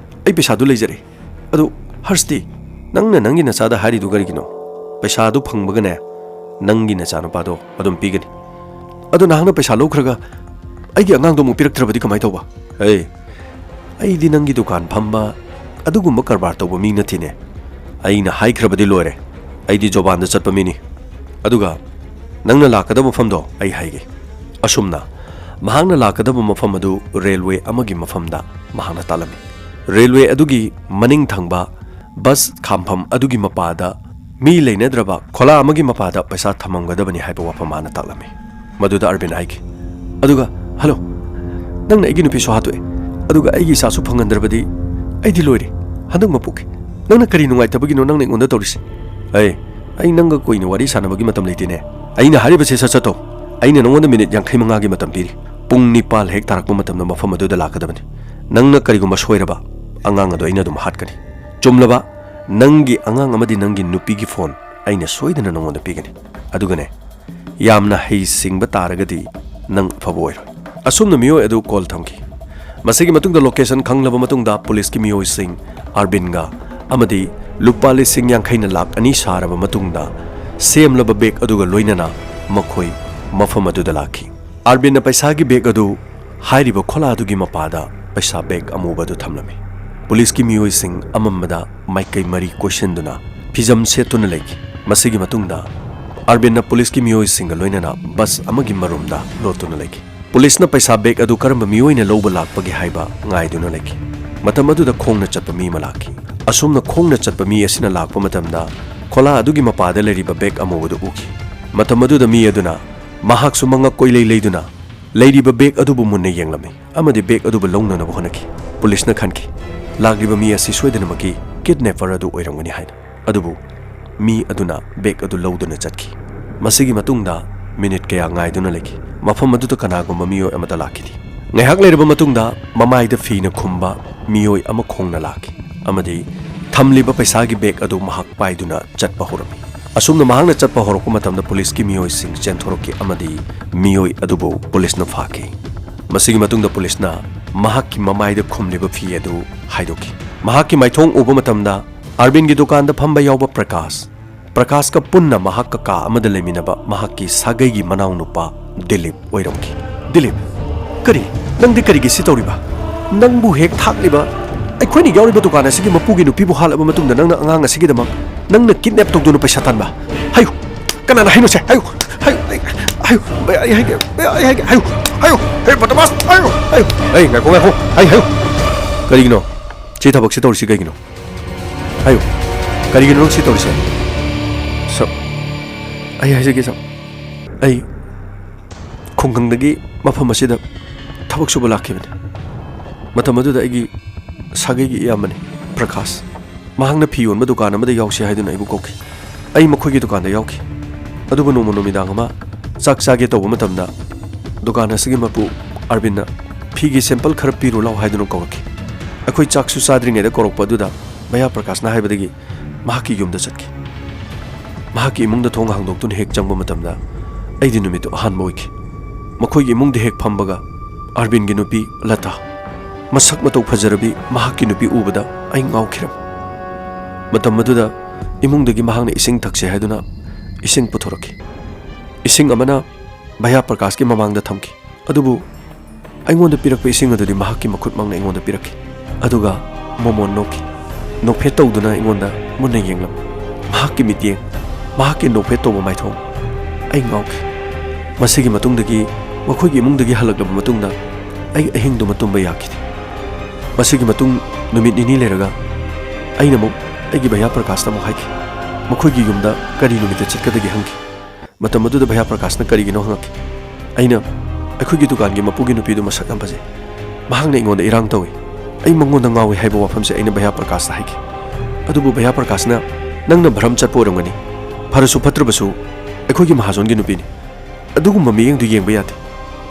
ꯑꯩ ꯄꯩꯁꯥꯗꯨ ꯂꯩꯖꯔꯦ꯫ ꯑꯗꯨ ꯍꯔꯁꯇꯤ, ꯅꯪꯅ ꯅꯪꯒꯤ ꯅꯆꯥꯗ ꯍꯥꯏꯔꯤꯗꯨ ꯀꯔꯤꯒꯤꯅꯣ? ꯄꯩꯁꯥꯗꯨ ꯐꯪꯕꯒꯅꯦ, ꯅꯪꯒꯤ ꯅꯆꯥꯅꯨꯄꯥꯗꯣ ꯑꯗꯨꯝ ꯄꯤꯒꯅꯤ꯫ ꯑꯗꯣ ꯅꯍꯥꯛꯅ ꯄꯩꯁꯥ ꯂꯧꯈ꯭ꯔꯒ ꯑꯩꯒꯤ ꯑꯉꯥꯡꯗꯣ ꯑꯃꯨꯛ ꯄꯤꯔꯛꯇ꯭ꯔꯕꯗꯤ ꯀꯃꯥꯏ ꯇꯧꯕ?" "ꯑꯦ, ꯑꯩꯗꯤ ꯅꯪꯒꯤ ꯗꯨꯀꯥꯟ ꯐꯝꯕ, ꯑꯗꯨꯒꯨꯝꯕ ꯀꯔꯕꯥꯔ ꯇꯧꯕ ꯃꯤ ꯅꯠꯇꯦꯅꯦ꯫ ꯑꯩꯅ ꯍꯥꯏꯈ꯭ꯔꯕꯗꯤ ꯂꯣꯏꯔꯦ꯫ ꯑꯩꯗꯤ ꯖꯣꯕꯥꯟꯗ ꯆꯠꯄ ꯃꯤꯅꯤ꯫ ꯑꯗꯨꯒ ꯅꯪꯅ ꯂꯥꯛꯀꯗꯕ ꯃꯐꯝꯗꯣ ꯑꯩ ꯍꯥꯏꯒꯦ꯫" ꯑꯁꯨꯝꯅ ꯃꯍꯥꯛꯅ ꯂꯥꯛꯀꯗꯕ ꯃꯐꯝ ꯑꯗꯨ ꯔꯦꯜꯋꯦ ꯑꯃꯒꯤ ꯃꯐꯝꯗ ꯃꯍꯥꯛꯅ ꯇꯥꯛꯂꯝꯃꯤ꯫ ꯔꯦꯜꯋꯦ ꯑꯗꯨꯒꯤ ꯃꯅꯤꯡ ꯊꯪꯕ ꯕꯁ ꯈꯥꯝꯐꯝ ꯑꯗꯨꯒꯤ ꯃꯄꯥꯗ ꯃꯤ ꯂꯩꯅꯗ꯭ꯔꯕ ꯈꯣꯂꯥ ꯑꯃꯒꯤ ꯃꯄꯥꯗ ꯄꯩꯁꯥ ꯊꯝꯃꯝꯒꯗꯕꯅꯤ ꯍꯥꯏꯕ ꯋꯥꯐꯝ ꯃꯥꯅ ꯇꯥꯛꯂꯝꯃꯤ꯫ ꯃꯗꯨꯗ ꯑꯔꯕꯤꯟ ꯍꯥꯏꯈꯤ, ꯑꯗꯨꯒ, "ꯍꯜꯂꯣ, ꯅꯪꯅ ꯑꯩꯒꯤ ꯅꯨꯄꯤꯁꯨ ꯍꯥꯠꯇꯣꯛꯑꯦ, ꯑꯗꯨꯒ ꯑꯩꯒꯤ ꯏꯆꯥꯁꯨ ꯐꯪꯍꯟꯗ꯭ꯔꯕꯗꯤ ꯑꯩꯗꯤ ꯂꯣꯏꯔꯦ꯫ ꯍꯟꯗꯛ ꯃꯄꯣꯛꯀꯤ꯫ ꯅꯪꯅ ꯀꯔꯤ ꯅꯨꯡꯉꯥꯏꯇꯕꯒꯤꯅꯣ ꯅꯪꯅ ꯑꯩꯉꯣꯟꯗ ꯇꯧꯔꯤꯁꯦ?" "ꯑꯩ, ꯑꯩ ꯅꯪꯒ ꯀꯨꯏꯅ ꯋꯥꯔꯤ ꯁꯥꯟꯅꯕꯒꯤ ꯃꯇꯝ ꯂꯩꯇꯦꯅꯦ꯫ ꯑꯩꯅ ꯍꯥꯏꯔꯤꯕꯁꯦ ꯁꯠ ꯁꯠ ꯇꯧ꯫ ꯑꯩꯅ ꯅꯉꯣꯟꯗ ꯃꯤꯅꯤꯠ ꯌꯥꯡꯈꯩ ꯃꯉꯥꯒꯤ ꯃꯇꯝ ꯄꯤꯔꯤ꯫ ꯄꯨꯡ ꯅꯤꯄꯥꯜ ꯍꯦꯛ ꯇꯥꯔꯛꯄ ꯃꯇꯝꯗ ꯃꯐꯝ ꯑꯗꯨꯗ ꯂꯥꯛꯀꯗꯕꯅꯤ꯫ ꯅꯪꯅ ꯀꯔꯤꯒꯨꯝꯕ ꯁꯣꯏꯔꯕ, ꯑꯉꯥꯡ ꯑꯗꯨ ꯑꯩꯅ ꯑꯗꯨꯝ ꯍꯥꯠꯀꯅꯤ꯫ ꯆꯨꯝꯂꯕ, ꯅꯪꯒꯤ ꯑꯉꯥꯡ ꯑꯃꯗꯤ ꯅꯪꯒꯤ ꯅꯨꯄꯤꯒꯤ ꯐꯣꯟ ꯑꯩꯅ ꯁꯣꯏꯗꯅ ꯅꯉꯣꯟꯗ ꯄꯤꯒꯅꯤ꯫ ꯑꯗꯨꯒꯅꯦ, ꯌꯥꯝꯅ ꯍꯩꯁꯤꯡꯕ ꯇꯥꯔꯒꯗꯤ ꯅꯪ ꯑꯐꯕ ꯑꯣꯏꯔꯣꯏ꯫" ꯑꯁꯨꯝꯅ ꯃꯤꯑꯣꯏ ꯑꯗꯨ ꯀꯣꯜ ꯊꯝꯈꯤ꯫ ꯃꯁꯤꯒꯤ ꯃꯇꯨꯡꯗ ꯂꯣꯀꯦꯁꯟ ꯈꯪꯂꯕ ꯃꯇꯨꯡꯗ ꯄꯨꯂꯤꯁꯀꯤ ꯃꯤꯑꯣꯏꯁꯤꯡ ꯑꯥꯔꯕꯤꯟꯒ ꯑꯃꯗꯤ ꯂꯨꯄꯥ ꯂꯤꯁꯤꯡ ꯌꯥꯡꯈꯩꯅ ꯂꯥꯛ ꯑꯅꯤ ꯁꯥꯔꯕ ꯃꯇꯨꯡꯗ ꯁꯦꯝꯂꯕ ꯕꯦꯒ ꯑꯗꯨꯒ ꯂꯣꯏꯅꯅ ꯃꯈꯣꯏ ꯃꯐꯝ ꯑꯗꯨꯗ ꯂꯥꯛꯈꯤ꯫ ꯑꯥꯔꯕꯤꯟꯅ ꯄꯩꯁꯥꯒꯤ ꯕꯦꯒ ꯑꯗꯨ ꯍꯥꯏꯔꯤꯕ ꯈꯣꯂꯥ ꯑꯗꯨꯒꯤ ꯃꯄꯥꯗ ꯄꯩꯁꯥ ꯕꯦꯒ ꯑꯃꯨꯕ ꯑꯗꯨ ꯊꯝꯂꯝꯃꯤ꯫ ꯄꯨꯂꯤꯁꯀꯤ ꯃꯤꯑꯣꯏꯁꯤꯡ ꯑꯃꯝꯕꯗ ꯃꯥꯏꯀꯩ ꯃꯔꯤ ꯀꯣꯏꯁꯤꯟꯗꯨꯅ ꯐꯤꯖꯝ ꯁꯦꯠꯇꯨꯅ ꯂꯩꯈꯤ꯫ ꯃꯁꯤꯒꯤ ꯃꯇꯨꯡꯗ ꯑꯔꯕꯤꯟꯅ ꯄꯨꯂꯤꯁꯀꯤ ꯃꯤꯑꯣꯏꯁꯤꯡꯒ ꯂꯣꯏꯅꯅ ꯕꯁ ꯑꯃꯒꯤ ꯃꯔꯨꯝꯗ ꯂꯣꯠꯇꯨꯅ ꯂꯩꯈꯤ꯫ ꯄꯨꯂꯤꯁꯅ ꯄꯩꯁꯥ ꯕꯦꯒ ꯑꯗꯨ ꯀꯔꯝꯕ ꯃꯤꯑꯣꯏꯅ ꯂꯧꯕ ꯂꯥꯛꯄꯒꯦ ꯍꯥꯏꯕ ꯉꯥꯏꯗꯨꯅ ꯂꯩꯈꯤ꯫ ꯃꯇꯝ ꯑꯗꯨꯗ ꯈꯣꯡꯅ ꯆꯠꯄ ꯃꯤ ꯑꯃ ꯂꯥꯛꯈꯤ꯫ ꯑꯁꯨꯝꯅ ꯈꯣꯡꯅ ꯆꯠꯄ ꯃꯤ ꯑꯁꯤꯅ ꯂꯥꯛꯄ ꯃꯇꯝꯗ ꯈꯣꯂꯥ ꯑꯗꯨꯒꯤ ꯃꯄꯥꯗ ꯂꯩꯔꯤꯕ ꯕꯦꯒ ꯑꯃꯨꯕꯗꯨ ꯎꯈꯤ꯫ ꯃꯇꯝ ꯑꯗꯨꯗ ꯃꯤ ꯑꯗꯨꯅ ꯃꯍꯥꯛꯁꯨ ꯃꯉꯛ ꯀꯣꯏꯂꯩ ꯂꯩꯗꯨꯅ ꯂꯩꯔꯤꯕ ꯕꯦꯒ ꯑꯗꯨꯕꯨ ꯃꯨꯟꯅ ꯌꯦꯡꯂꯝꯃꯤ ꯑꯃꯗꯤ ꯕꯦꯒ ꯑꯗꯨꯕꯨ ꯂꯧꯅꯅꯕ ꯍꯣꯠꯅꯈꯤ꯫ ꯄꯨꯂꯤꯁꯅ ꯈꯟꯈꯤ, ꯂꯥꯛꯂꯤꯕ ꯃꯤ ꯑꯁꯤ ꯁꯣꯏꯗꯅꯃꯛꯀꯤ ꯀꯤꯗꯅꯦꯄꯔ ꯑꯗꯨ ꯑꯣꯏꯔꯝꯒꯅꯤ ꯍꯥꯏꯅ꯫ ꯑꯗꯨꯕꯨ ꯃꯤ ꯑꯗꯨꯅ ꯕꯦꯒ ꯑꯗꯨ ꯂꯧꯗꯨꯅ ꯆꯠꯈꯤ꯫ ꯃꯁꯤꯒꯤ ꯃꯇꯨꯡꯗ ꯃꯤꯅꯤꯠ ꯀꯌꯥ ꯉꯥꯏꯗꯨꯅ ꯂꯩꯈꯤ꯫ ꯃꯐꯝ ꯑꯗꯨꯗ ꯀꯅꯥꯒꯨꯝꯕ ꯃꯤꯑꯣꯏ ꯑꯃꯠꯇ ꯂꯥꯛꯈꯤꯗꯦ꯫ ꯉꯥꯏꯍꯥꯛ ꯂꯩꯔꯕ ꯃꯇꯨꯡꯗ ꯃꯃꯥꯏꯗ ꯐꯤꯅ ꯈꯨꯝꯕ ꯃꯤꯑꯣꯏ ꯑꯃ ꯈꯣꯡꯅ ꯂꯥꯛꯈꯤ ꯑꯃꯗꯤ ꯊꯝꯂꯤꯕ ꯄꯩꯁꯥꯒꯤ ꯕꯦꯒ ꯑꯗꯨ ꯃꯍꯥꯛ ꯄꯥꯏꯗꯨꯅ ꯆꯠꯄ ꯍꯧꯔꯝꯃꯤ꯫ ꯑꯁꯨꯝꯅ ꯃꯍꯥꯛꯅ ꯆꯠꯄ ꯍꯧꯔꯛꯄ ꯃꯇꯝꯗ ꯄꯨꯂꯤꯁꯀꯤ ꯃꯤꯑꯣꯏꯁꯤꯡ ꯆꯦꯟꯊꯣꯔꯛꯈꯤ ꯑꯃꯗꯤ ꯃꯤꯑꯣꯏ ꯑꯗꯨꯕꯨ ꯄꯨꯂꯤꯁꯅ ꯐꯥꯈꯤ꯫ ꯃꯁꯤꯒꯤ ꯃꯇꯨꯡꯗ ꯄꯨꯂꯤꯁꯅ ꯃꯍꯥꯛꯀꯤ ꯃꯃꯥꯏꯗ ꯈꯨꯝꯂꯤꯕ ꯐꯤ ꯑꯗꯨ ꯍꯥꯏꯗꯣꯛꯈꯤ꯫ ꯃꯍꯥꯛꯀꯤ ꯃꯥꯏꯊꯣꯡ ꯎꯕ ꯃꯇꯝꯗ ꯑꯔꯕꯤꯟꯒꯤ ꯗꯨꯀꯥꯟꯗ ꯐꯝꯕ ꯌꯥꯎꯕ ꯄ꯭ꯔꯀꯥꯁ, ꯄ꯭ꯔꯀꯥꯁꯀ ꯄꯨꯟꯅ ꯃꯍꯥꯛꯀ ꯀꯥ ꯑꯃꯗ ꯂꯩꯃꯤꯟꯅꯕ ꯃꯍꯥꯛꯀꯤ ꯁꯥꯒꯩꯒꯤ ꯃꯅꯥꯎꯅꯨꯄꯥ ꯗꯤꯂꯤꯞ ꯑꯣꯏꯔꯝꯈꯤ꯫ ꯗꯤꯂꯤꯞ, ꯀꯔꯤ? ꯅꯪꯗꯤ ꯀꯔꯤꯒꯤ ꯁꯤ ꯇꯧꯔꯤꯕ? ꯅꯪꯕꯨ ꯍꯦꯛ ꯊꯥꯛꯂꯤꯕ, ꯑꯩꯈꯣꯏꯅ ꯌꯥꯎꯔꯤꯕ ꯗꯨꯀꯥꯟ ꯑꯁꯤꯒꯤ ꯃꯄꯨꯒꯤ ꯅꯨꯄꯤꯕꯨ ꯍꯥꯠꯂꯕ ꯃꯇꯨꯡꯗ ꯅꯪꯅ ꯑꯉꯥꯡ ꯑꯁꯤꯒꯤꯗꯃꯛ ꯅꯪꯅ ꯀꯤꯗꯅꯦꯞ ꯇꯧꯗꯨꯅ ꯄꯩꯁꯥ ꯇꯥꯟꯕ? ꯍꯥꯏꯌꯨ, ꯀꯅꯥꯅ ꯍꯥꯏꯅꯣꯁꯦ? ꯍꯥꯏꯌꯨ, ꯍꯥꯏꯌꯨ, ꯑꯩ, ꯍꯥꯏꯌꯨ, ꯑꯩ ꯍꯥꯏꯒꯦ, ꯑꯩ ꯍꯥꯏꯒꯦ, ꯍꯥꯏꯌꯨ, ꯍꯥꯏꯌꯨ, ꯍꯦ ꯕꯗꯃꯥꯁ, ꯍꯥꯏꯌꯨ, ꯍꯥꯏꯌꯨ, ꯑꯩ ꯉꯥꯏꯈꯣ, ꯉꯥꯏꯈꯣ, ꯑꯩ ꯍꯥꯏꯌꯨ꯫ ꯀꯔꯤꯒꯤꯅꯣ? ꯁꯤ ꯊꯕꯛꯁꯤ ꯇꯧꯔꯤꯁꯤ ꯀꯩꯒꯤꯅꯣ? ꯍꯥꯏꯌꯨ, ꯀꯔꯤꯒꯤꯅꯣ ꯅꯪ ꯁꯤ ꯇꯧꯔꯤꯁꯦ? ꯁꯥꯔ, ꯑꯩ ꯍꯥꯏꯖꯒꯦ ꯁꯥꯔ, ꯑꯩ ꯈꯨꯡꯒꯪꯗꯒꯤ ꯃꯐꯝ ꯑꯁꯤꯗ ꯊꯕꯛ ꯁꯨꯕ ꯂꯥꯛꯈꯤꯕꯅꯤ꯫ ꯃꯇꯝ ꯑꯗꯨꯗ ꯑꯩꯒꯤ ꯁꯥꯒꯩꯒꯤ ꯏꯌꯥꯝꯕꯅꯤ ꯄ꯭ꯔꯀꯥꯁ꯫ ꯃꯍꯥꯛꯅ ꯐꯤ ꯌꯣꯟꯕ ꯗꯨꯀꯥꯟ ꯑꯃꯗ ꯌꯥꯎꯁꯤ ꯍꯥꯏꯗꯨꯅ ꯑꯩꯕꯨ ꯀꯧꯈꯤ꯫ ꯑꯩ ꯃꯈꯣꯏꯒꯤ ꯗꯨꯀꯥꯟꯗ ꯌꯥꯎꯈꯤ꯫ ꯑꯗꯨꯕꯨ ꯅꯣꯡꯃ ꯅꯨꯃꯤꯗꯥꯡ ꯑꯃ ꯆꯥꯛ ꯆꯥꯒꯦ ꯇꯧꯕ ꯃꯇꯝꯗ ꯗꯨꯀꯥꯟ ꯑꯁꯤꯒꯤ ꯃꯄꯨ ꯑꯔꯕꯤꯟꯅ ꯐꯤꯒꯤ ꯁꯦꯝꯄꯜ ꯈꯔ ꯄꯤꯔꯨ ꯂꯥꯎ ꯍꯥꯏꯗꯨꯅ ꯀꯧꯔꯛꯈꯤ꯫ ꯑꯩꯈꯣꯏ ꯆꯥꯛꯁꯨ ꯆꯥꯗ꯭ꯔꯤꯉꯩꯗ ꯀꯧꯔꯛꯄ ꯑꯗꯨꯗ ꯚꯌꯥ ꯄ꯭ꯔꯀꯥꯁꯅ ꯍꯥꯏꯕꯗꯒꯤ ꯃꯍꯥꯛꯀꯤ ꯌꯨꯝꯗ ꯆꯠꯈꯤ꯫ ꯃꯍꯥꯛꯀꯤ ꯏꯃꯨꯡꯗ ꯊꯣꯡ ꯍꯥꯡꯗꯣꯛꯇꯨꯅ ꯍꯦꯛ ꯆꯪꯕ ꯃꯇꯝꯗ ꯑꯩꯗꯤ ꯅꯨꯃꯤꯠꯇꯨ ꯑꯍꯥꯟꯕ ꯑꯣꯏꯈꯤ꯫ ꯃꯈꯣꯏꯒꯤ ꯏꯃꯨꯡꯗ ꯍꯦꯛ ꯐꯝꯕꯒ ꯑꯔꯕꯤꯟꯒꯤ ꯅꯨꯄꯤ ꯂꯇꯥ, ꯃꯁꯛ ꯃꯇꯧ ꯐꯖꯔꯕꯤ ꯃꯍꯥꯛꯀꯤ ꯅꯨꯄꯤ ꯎꯕꯗ ꯑꯩ ꯉꯥꯎꯈꯤꯔꯝꯃꯤ꯫ ꯃꯇꯝ ꯑꯗꯨꯗ ꯏꯃꯨꯡꯗꯒꯤ ꯃꯍꯥꯛꯅ ꯏꯁꯤꯡ ꯊꯛꯁꯦ ꯍꯥꯏꯗꯨꯅ ꯏꯁꯤꯡ ꯄꯨꯊꯣꯔꯛꯈꯤ꯫ ꯏꯁꯤꯡ ꯑꯃꯅ ꯚꯌꯥ ꯄ꯭ꯔꯀꯥꯁꯀꯤ ꯃꯃꯥꯡꯗ ꯊꯝꯈꯤ꯫ ꯑꯗꯨꯕꯨ ꯑꯩꯉꯣꯟꯗ ꯄꯤꯔꯛꯄ ꯏꯁꯤꯡ ꯑꯗꯨꯗꯤ ꯃꯍꯥꯛꯀꯤ ꯃꯈꯨꯠꯃꯛꯅ ꯑꯩꯉꯣꯟꯗ ꯄꯤꯔꯛꯈꯤ꯫ ꯑꯗꯨꯒ ꯃꯣꯃꯣꯟ ꯅꯣꯛꯈꯤ꯫ ꯅꯣꯛꯐꯦꯠ ꯇꯧꯗꯨꯅ ꯑꯩꯉꯣꯟꯗ ꯃꯨꯟꯅ ꯌꯦꯡꯂꯝꯃꯤ꯫ ꯃꯍꯥꯛꯀꯤ ꯃꯤꯠꯌꯦꯡ, ꯃꯍꯥꯛꯀꯤ ꯅꯣꯛꯐꯦꯠ ꯇꯧꯕ ꯃꯥꯏꯊꯣꯡ, ꯑꯩ ꯉꯥꯎꯈꯤ꯫ ꯃꯁꯤꯒꯤ ꯃꯇꯨꯡꯗꯒꯤ ꯃꯈꯣꯏꯒꯤ ꯏꯃꯨꯡꯗꯒꯤ ꯍꯜꯂꯛꯂꯕ ꯃꯇꯨꯡꯗ ꯑꯩ ꯑꯍꯤꯡꯗꯨꯃ ꯇꯨꯝꯕ ꯌꯥꯈꯤꯗꯦ꯫ ꯃꯁꯤꯒꯤ ꯃꯇꯨꯡ ꯅꯨꯃꯤꯠ ꯅꯤꯅꯤ ꯂꯩꯔꯒ ꯑꯩꯅ ꯑꯃꯨꯛ ꯑꯩꯒꯤ ꯚꯩꯌꯥ ꯄ꯭ꯔꯀꯥꯁꯇ ꯑꯃꯨꯛ ꯍꯥꯏꯈꯤ꯫ ꯃꯈꯣꯏꯒꯤ ꯌꯨꯝꯗ ꯀꯔꯤ ꯅꯨꯃꯤꯠꯇ ꯆꯠꯀꯗꯒꯦ ꯍꯪꯈꯤ꯫ ꯃꯇꯝ ꯑꯗꯨꯗ ꯚꯩꯌꯥ ꯄ꯭ꯔꯀꯥꯁꯅ ꯀꯔꯤꯒꯤꯅꯣ ꯍꯪꯉꯛꯈꯤ꯫ ꯑꯩꯅ, "ꯑꯩꯈꯣꯏꯒꯤ ꯗꯨꯀꯥꯟꯒꯤ ꯃꯄꯨꯒꯤ ꯅꯨꯄꯤꯗꯨ ꯃꯁꯛ ꯌꯥꯝ ꯐꯖꯩ꯫ ꯃꯍꯥꯛꯅ ꯑꯩꯉꯣꯟꯗ ꯏꯔꯥꯡ ꯇꯧꯏ꯫ ꯑꯩ ꯃꯉꯣꯟꯗ ꯉꯥꯎꯏ" ꯍꯥꯏꯕ ꯋꯥꯐꯝꯁꯦ ꯑꯩꯅ ꯚꯩꯌꯥ ꯄ꯭ꯔꯀꯥꯁꯇ ꯍꯥꯏꯈꯤ꯫ ꯑꯗꯨꯕꯨ ꯚꯩꯌꯥ ꯄ꯭ꯔꯀꯥꯁꯅ, "ꯅꯪꯅ ꯚ꯭ꯔꯝ ꯆꯠꯄ ꯑꯣꯏꯔꯝꯒꯅꯤ꯫ ꯐꯔꯁꯨ ꯐꯠꯇ꯭ꯔꯕꯁꯨ ꯑꯩꯈꯣꯏꯒꯤ ꯃꯍꯥꯖꯣꯟꯒꯤ ꯅꯨꯄꯤꯅꯤ꯫ ꯑꯗꯨꯒꯨꯝꯕ ꯃꯤꯠꯌꯦꯡꯗꯨ ꯌꯦꯡꯕ ꯌꯥꯗꯦ꯫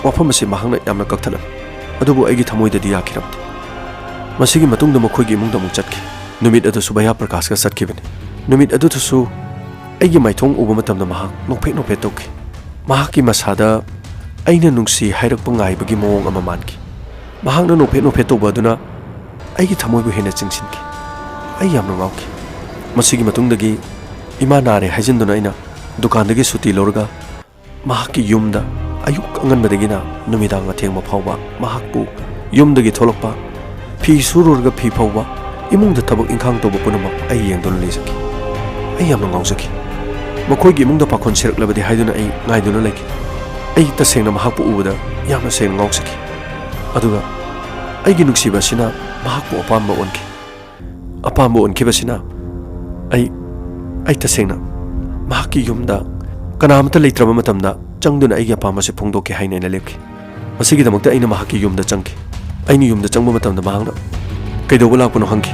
ꯋꯥꯐꯝ ꯑꯁꯤ ꯃꯍꯥꯛꯅ ꯌꯥꯝꯅ ꯀꯛꯊꯠꯂꯝꯃꯤ꯫ ꯑꯗꯨꯕꯨ ꯑꯩꯒꯤ ꯊꯃꯣꯏꯗꯗꯤ ꯌꯥꯈꯤꯔꯝꯗꯦ"꯫ ꯃꯁꯤꯒꯤ ꯃꯇꯨꯡꯗ ꯃꯈꯣꯏꯒꯤ ꯏꯃꯨꯡꯗ ꯑꯃꯨꯛ ꯆꯠꯈꯤ꯫ ꯅꯨꯃꯤꯠ ꯑꯗꯨꯁꯨ ꯚꯩꯌꯥ ꯄ꯭ꯔꯀꯥꯁꯀ ꯆꯠꯈꯤꯕꯅꯤ꯫ ꯅꯨꯃꯤꯠ ꯑꯗꯨꯗꯁꯨ ꯑꯩꯒꯤ ꯃꯥꯏꯊꯣꯡ ꯎꯕ ꯃꯇꯝꯗ ꯃꯍꯥꯛ ꯅꯣꯛꯐꯦꯠ ꯅꯣꯛꯐꯦꯠ ꯇꯧꯈꯤ꯫ ꯃꯍꯥꯛꯀꯤ ꯃꯁꯥꯗ ꯑꯩꯅ ꯅꯨꯡꯁꯤ ꯍꯥꯏꯔꯛꯄ ꯉꯥꯏꯕꯒꯤ ꯃꯑꯣꯡ ꯑꯃ ꯃꯥꯟꯈꯤ꯫ ꯃꯍꯥꯛꯅ ꯅꯣꯛꯐꯦꯠ ꯅꯣꯛꯐꯦꯠ ꯇꯧꯕ ꯑꯗꯨꯅ ꯑꯩꯒꯤ ꯊꯃꯣꯏꯕꯨ ꯍꯦꯟꯅ ꯆꯤꯡꯁꯤꯟꯈꯤ꯫ ꯑꯩ ꯌꯥꯝꯅ ꯉꯥꯎꯈꯤ꯫ ꯃꯁꯤꯒꯤ ꯃꯇꯨꯡꯗꯒꯤ ꯏꯃꯥ ꯅꯥꯔꯦ ꯍꯥꯏꯖꯤꯟꯗꯨꯅ ꯑꯩꯅ ꯗꯨꯀꯥꯟꯗꯒꯤ ꯁꯨꯇꯤ ꯂꯧꯔꯒ ꯃꯍꯥꯛꯀꯤ ꯌꯨꯝꯗ ꯑꯌꯨꯛ ꯑꯉꯟꯕꯗꯒꯤꯅ ꯅꯨꯃꯤꯗꯥꯡ ꯑꯊꯦꯡꯕ ꯐꯥꯎꯕ ꯃꯍꯥꯛꯄꯨ ꯌꯨꯝꯗꯒꯤ ꯊꯣꯛꯂꯛꯄ, ꯐꯤ ꯁꯨꯔꯨꯔꯒ ꯐꯤ ꯐꯧꯕ, ꯏꯃꯨꯡꯗ ꯊꯕꯛ ꯏꯪꯈꯥꯡ ꯇꯧꯕ ꯄꯨꯝꯅꯃꯛ ꯑꯩ ꯌꯦꯡꯗꯨꯅ ꯂꯩꯖꯈꯤ꯫ ꯑꯩ ꯌꯥꯝꯅ ꯉꯥꯎꯖꯈꯤ꯫ ꯃꯈꯣꯏꯒꯤ ꯏꯃꯨꯡꯗ ꯄꯥꯈꯣꯟ ꯁꯤꯔꯛꯂꯕꯗꯤ ꯍꯥꯏꯗꯨꯅ ꯑꯩ ꯉꯥꯏꯗꯨꯅ ꯂꯩꯈꯤ꯫ ꯑꯩ ꯇꯁꯦꯡꯅ ꯃꯍꯥꯛꯄꯨ ꯎꯕꯗ ꯌꯥꯝꯅ ꯁꯦꯡꯅ ꯉꯥꯎꯖꯈꯤ꯫ ꯑꯗꯨꯒ ꯑꯩꯒꯤ ꯅꯨꯡꯁꯤꯕ ꯑꯁꯤꯅ ꯃꯍꯥꯛꯄꯨ ꯑꯄꯥꯝꯕ ꯑꯣꯟꯈꯤ꯫ ꯑꯄꯥꯝꯕ ꯑꯣꯟꯈꯤꯕꯁꯤꯅ ꯑꯩ, ꯑꯩ ꯇꯁꯦꯡꯅ ꯃꯍꯥꯛꯀꯤ ꯌꯨꯝꯗ ꯀꯅꯥ ꯑꯃꯠꯇ ꯂꯩꯇ꯭ꯔꯕ ꯃꯇꯝꯗ ꯆꯪꯗꯨꯅ ꯑꯩꯒꯤ ꯑꯄꯥꯝꯕꯁꯦ ꯐꯣꯡꯗꯣꯛꯀꯦ ꯍꯥꯏꯅ ꯑꯩꯅ ꯂꯦꯞꯈꯤ꯫ ꯃꯁꯤꯒꯤꯗꯃꯛꯇ ꯑꯩꯅ ꯃꯍꯥꯛꯀꯤ ꯌꯨꯝꯗ ꯆꯪꯈꯤ꯫ ꯑꯩꯅ ꯌꯨꯝꯗ ꯆꯪꯕ ꯃꯇꯝꯗ ꯃꯍꯥꯛꯅ ꯀꯩꯗꯧꯕ ꯂꯥꯛꯄꯅꯣ ꯍꯪꯈꯤ꯫